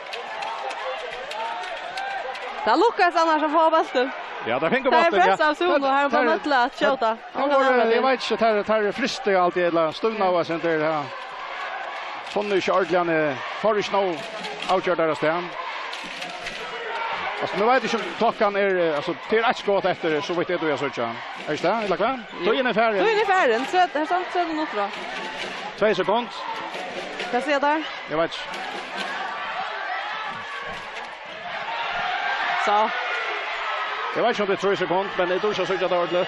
Tað lukkaðist annars at fáa bóltin. Ja, tað fingu bóltin, ja. Tað er pressa av Súlu, og her er bara nøtt til at skjóta. Hon var, eg veit ikki, tær, tær fristu altíð, ella støvna av seg, tær, ja. Funnu ikki ordiliga, hann, eh, fór ikki nóg avgjørt av stað. Altso, nú veit eg ikki um klokkan er, eh, altso, tað er eitt skot eftir, so vidt eg dugi at síggja. Er ikki tað, ella hvat? Jú. Tíðin er farin. Tíðin er farin, so er, her stendur tretivu minuttir á. Tvey sekund. Hvat siga tær? Eg veit ikki. So. Eg veit ikki um tað er trý sekund, men eg dugi ikki at síggja tað ordiliga.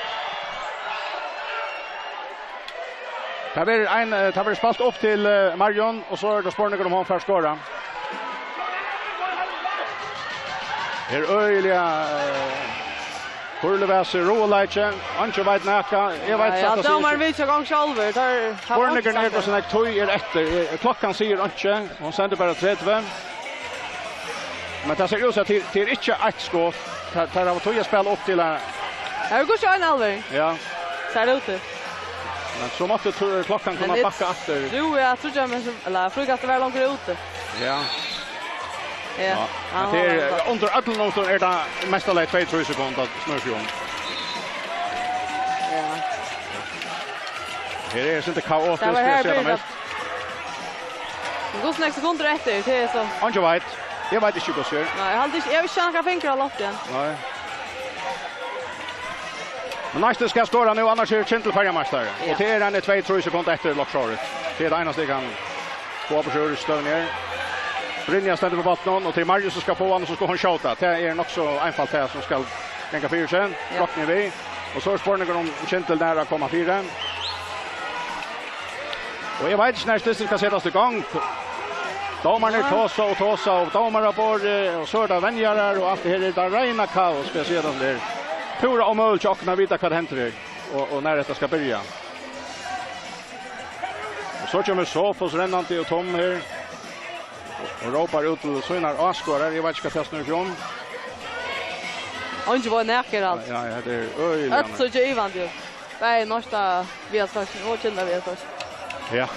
Tað verður ein, eh, tað verður spælt upp til, eh, Marjon, og so er tað spurningur um hon fær skorað. Her øgiliga, eh, kurlivasi, ruðuleiki. Eingin veit nakað. Eg veit Ja, ja, satt at siga dómarin ikki. Veit ikki gong sjálvur. Teir hava Spurningurin ikki er, hvussu sagt nógv tíð er eftir. Eh, klokkan sigur einki. Hon sendir bara tretivu. Men tað sær út sum at tað, tað er ikki eitt skot. Teir, teir hava tíð at spæla upp til at Her er gott ein alvor. Ja. Sær út. Men so mátti tr-, klokkan Men kunna vit bakka aftur. Trúðu at tríggjar men sum, ella fríkast var longur úti. Ja. Ja. Ja. Men hann tað var er, undir øllum umstøðum er tað mesta lagi tvey, trý sekund at snúa seg um. Ja. Her er svolítið kaotiskt, Tað var her eg sigi tað byrjað. Mildt. Men hvussu nógv sekundir eftir, tað er so. Eingin veit. Eg veit ikki hvussu er. Nei, eg haldi ikki, eg havi ikki nakrar fingur á lofti enn. Nei. Men Neistin skal skora nú, annars er Kyndil føroyameistari. Ja. Og tað er hann í tvey, trý sekund eftir lokshárið. Tað er tað einasta eg kann fáa upp úr støðuni her. Brynja stendur við bóltin, og tað er Marius sum skal fáa hann, og so skal hon skjóta. Tað er nokk so einfalt, tað sum skal ganga fyri seg. Ja. Rokni við. Og so er spurningur um Kyndil nær at koma fyri. Og eg veit ikki nær dystin skal setast í gongd. Dómararnir Ja. tosa og tosa, og dómaraborðið, og so er tað venjarar, og alt tað her er tað reina kaos, skal eg siga tað sum tað er. Púra ómøguligt hjá okkum at vita hvat hendir her, og, og nær hetta skal byrja. Og so kemur Sophus rennandi og Tom her. Og rópar út til sínar áskoðarar, eg veit ikki hvat tað snýr seg um. Eingin veit nakað alt. Ja, ja, tað er øgiliga Øll so givandi út. Bæði Neista Viðarsfólkini og Kyndil Viðarsfólkini. Ja.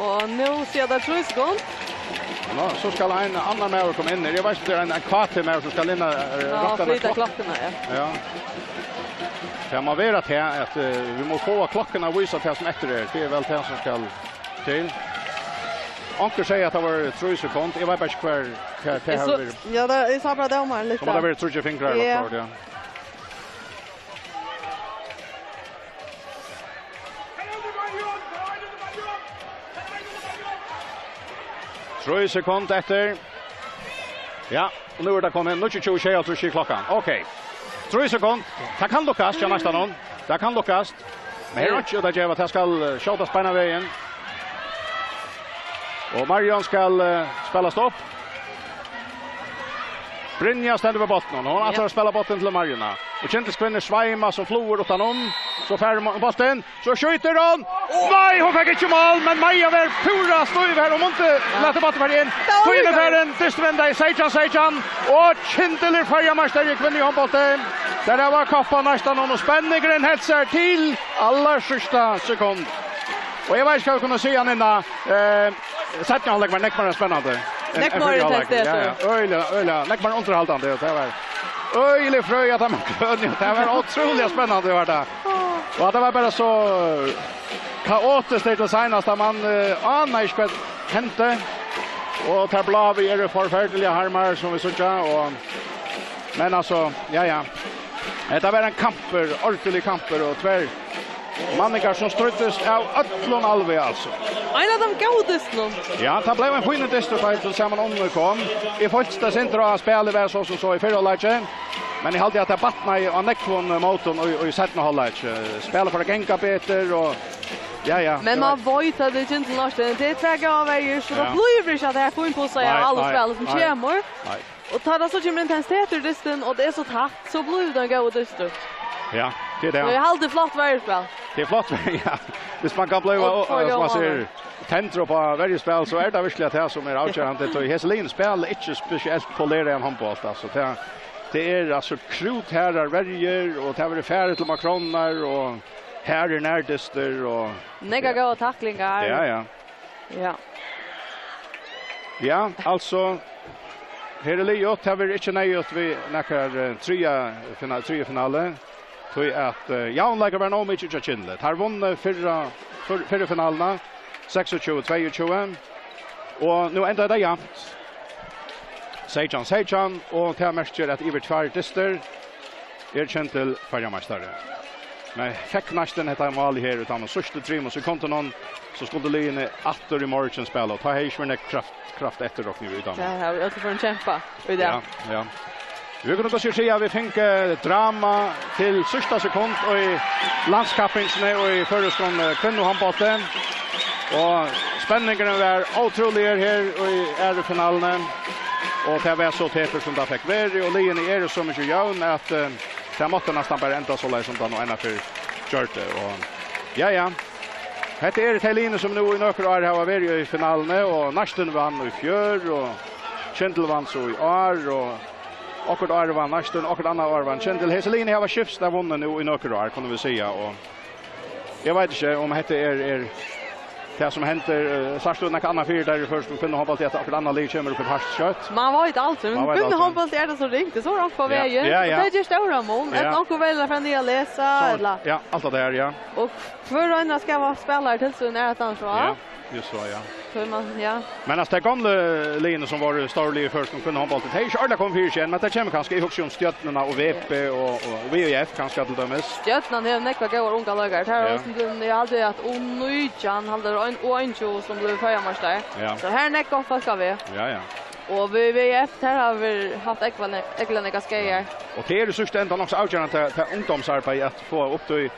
Og nú siga teir trý sekund. Nå, so skal ein annar maður koma inn her. Eg veit ikki, tað er ein, ein K T-maður sum skal inn og, eh, Ja, rokka flyta klokkuna. Klokkuna, ja. Ja. Tað má vera tað at, eh, vit mugu fáa klokkuna at vísa tað sum eftir er. Tað er væl tað sum skal til. Onkur segði at tað var trý sekund. Eg veit bara ikki hvar, hvar tað Eg hevur so- verið. Ja, tað, eg sá bara dómaran So má tað vera tríggir fingrar Ja. ella hvat, ja. Trý sekund eftir. Ja, og nú er tað komið níggjuogtjúgu sjeyoghálvtrýss í klokkan. Ok. Trý sekund. Tað kann lukkast, hjá Neistanum. Tað kann lukkast. Men her er einki út at geva. Tað skal, eh, skjótast beinanvegin. Og Marion skal, eh, spælast upp. Brynja stendur við bóltin. Hon ætlar Ja. at spæla bóltin til Mariona. Og Kyndilskvinnur sveima sum flugur uttanum. So fær hon bóltin. So skjýtur hon. Nei, hon fekk ikki mál, men Maja var púra støðug her og mundi lata bóltin fara inn. Tað var Tíðin er líka. farin, dystur venda í seytjan seytjan. Og Kyndil er føroyameistari í kvinnuhondbólti. Tær hava koppað Neistanum, og spenningurin helt seg til allarsíðsta sekund. Og eg veit ikki hvat eg kundi siga, Ninna. Eh, seinni hálvleikur var nógv meira spennandi enn, Nógv enn meira fyrri hálvleikur. intensitet, Ja, ja. ja. Øgiliga, øgiliga. Nógv meira undirhaldandi, og tað var øgilig frøy at hann var grøn, ja. Tað var ótrúliga spennandi, var tað. Og at tað var bara so kaotiskt til seinast, at man, eh, anar ikki hvat hendi. Og tær bláu eru forferdiliga harmar, sum vit síggja, og, men altso, ja, ja. Hetta var ein kampur, ordiligur kampur, og tvær manningar sum stríddust av øllum alvi, altso. Ein av teimum góðu dystunum. Ja, tað bleiv ein fínur dystur, tá ið til saman onnur kom. Eg følti tað sindur á, at spælið var so sum so í fyrra hálvleiki. Men eg haldi, at tað batnaði á nógvum mótum í, í seinna hálvleiki. Spælið fór at ganga betur, og ja, ja, Men tað man var veit, at tað er Kyndil Larsen. Tað er tvær góðar verjur, so Ja. tað blívur ikki at tað er fínpussað Nei, av allar nei, spæl sum nei. kemur. Nei. Og tá tað so kemur intensitetur í dystin, og tað er so tætt, so blívur tað ein góður dystur. Ja, tað er tað. Og eg haldi flott verjuspæl. Tað er flott, ja. Hvis man kann blíva, Og tveir eh, sum man góðir sær, tendur upp á verjuspæl, so er tað virkiliga tað sum er avgerandi. Tí hesi liðini spæla ikki spesielt poleraðan hondbólt, altso. Tað, tað er, altso, krútharðar verjur, og tað verður farið til makrónirnar, og harðir nærdystir, og Nógvar góðar taklingar. Ja, ja. Ja. Ja, altso, her er liðugt. Tað verður ikki neyðugt við nakrar, eh, triðja fina-, triðju finalu. Tí at, eh, javnleikar var nóg mikið hjá Kyndli. Teir vunnu fyrra, fyrr-, fyrru finaluna, seksogtjúgu tveyogtjúgu. Og nú endar tað javnt. Seytjan seytjan, og tað merkir, at yvir tveir dystir er Kyndil føroyameistari. Men fekk næstan hetta málið her, utan á síðstu trimum sekundunum, so skuldu liðini aftur í morgin spæla, og tá hevði ikki verið nógv kraft, kraft eftir, rokni vit út. Tað hava vit øll fingið ein kjampa í dag. Ja, ja. Vit kunnu gott siga, at vit fingu drama til síðsta sekund í landskappingini og í føroyskum, eh, kvinnuhondbólti. Og spenningurin var ótrúligur her í aðru finaluni. Og tað var so tepurt, sum tað fekk verið, og liðini eru so mikið jøvn, at, eh, tað mátti næstan bara enda soleiðis, sum tað nú einaferð gjørdi. Og, ja, ja. Hetta eru tey liðini, sum nú í nøkur ár hava verið í finaluni, og Neistin vann í fjør, og Kyndil vann so í ár, og okkurt ár vann Neistin, okkurt annað ár vann Kyndil. Hesi liðini hava skifst av vunnu nú í nøkur ár, kunnu vit siga, og eg veit ikki, um hetta er, er tað, sum hendir. Eh, sært tú nakað annað fyri tær í føroyskum kvinnuhondbólti, at okkurt annað lið kemur upp í part skjótt? Man veit aldri, men Man veit aldri. Kvinnuhondbólti er tað so ringt, tað er so rangt på Ja, vegin. Ja, ja. Og tað ger stóran mun, Ja. at onkur velur at fara niður at lesa, So, ella ja, alt tað har, ja. Og hvør og ein skal hava spælarar til sín, er tað so? Ja, just so, ja. So man, ja. Men altso, tey gomlu liðini, sum vóru stórlið í føroyskum kvinnuhondbólti, tey eru ikki ordiliga komin fyri seg enn, men tað kemur kanska, eg hugsi um Stjørnuna og V P og, og V F kanska til dømis. Stjørnan hevur nógvar góðar ungar leikarar. Tað er Ja. eisini, eg haldi at U nítjan, haldi eg, og ein, U einogtjúgu sum blívur føroyameistari. Ja. So her er nógv gott fólk á veg. Ja, ja. Og V F, tær hava vit havt ógvuliga, ógvuliga nógvar skaðar. Og tað er í síðsta enda nokk so avgerandi, tað, tað ungdómsarbeiðið at fáa upp til.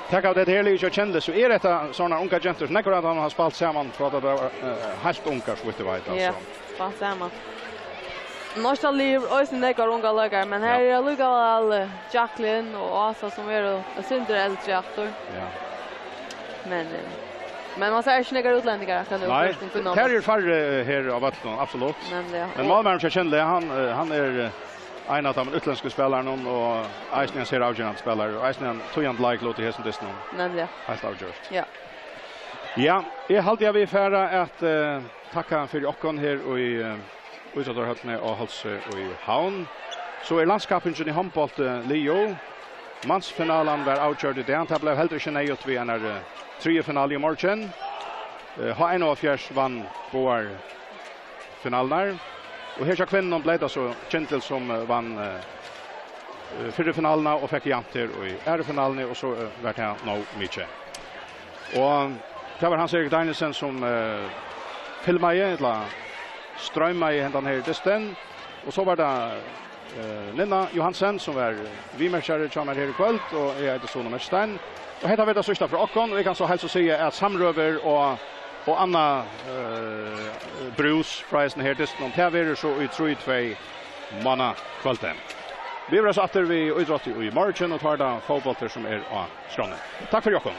Taka av tað her liðið hjá Kyndli, so er hetta sovorðnar ungar gentur, sum nógvar av teimum hava spælt saman frá tá tær vóru, eh, heilt ungar, so vítt eg veit, Ja, altso. spælt saman. Neistin hevur eisini nógvar ungar leikarar, men her Ja. er allíkavæl, eh, Jacqueline og Ása, sum eru eitt sindur eldri aftur. Ja. Men, eh, men man sær ikki nógvar útlendingar, kann eg Nei, først finna tær út. eru færri, eh, her á vøllinum, absolutt. Men, ja, Men og málmaðurin hjá Kyndli, hann, eh, hann er, eh, ein av teimum útlendsku spælarunum, og eisini ein sera avgerandi spælari, og eisini ein týðandi leiklut í hesum dystinum. Nemliga. Heilt avgjørt. Ja. Ja, eg haldi, at vit fara at, eh, takka fyri okkum her í, eh, ítróttarhøllini á Hálsi í Havn. So er landskappingin í hondbólti, eh, liðug. Mansfinalan var avgjørd í dag. Tað bleiv heldur ikki neyðugt við einari, eh, triðju finalu í morgin. Eh, H einoghalvfjerðs vann báðar finalurnar. Og her hjá kvinnunum bleiv tað so Kyndil, sum, eh, vann, eh, eh, fyrru finaluna og fekk javnt her í aðru finaluni, og so, eh, var tað nóg mikið. Og tað var Hans Erik Danielsen, sum, eh, filmaði, ella strøymaði hendan her dystin. Og so var tað, eh, Ninna Johansen, sum var, eh, viðmerkjari hjá mær her í kvøld, og eg eiti Sune Merstein. Og hetta var tað síðsta frá okkum, og eg kann so heilsa og siga, at samrøður og, og annað, eh, brús frá hesum her dystinum, tað verður so í trý tvey mánakvøldið. Vit verða so aftur við ítrótti í morgin, og tá er tað fótbóltur, sum er á skránni. Takk fyri okkum.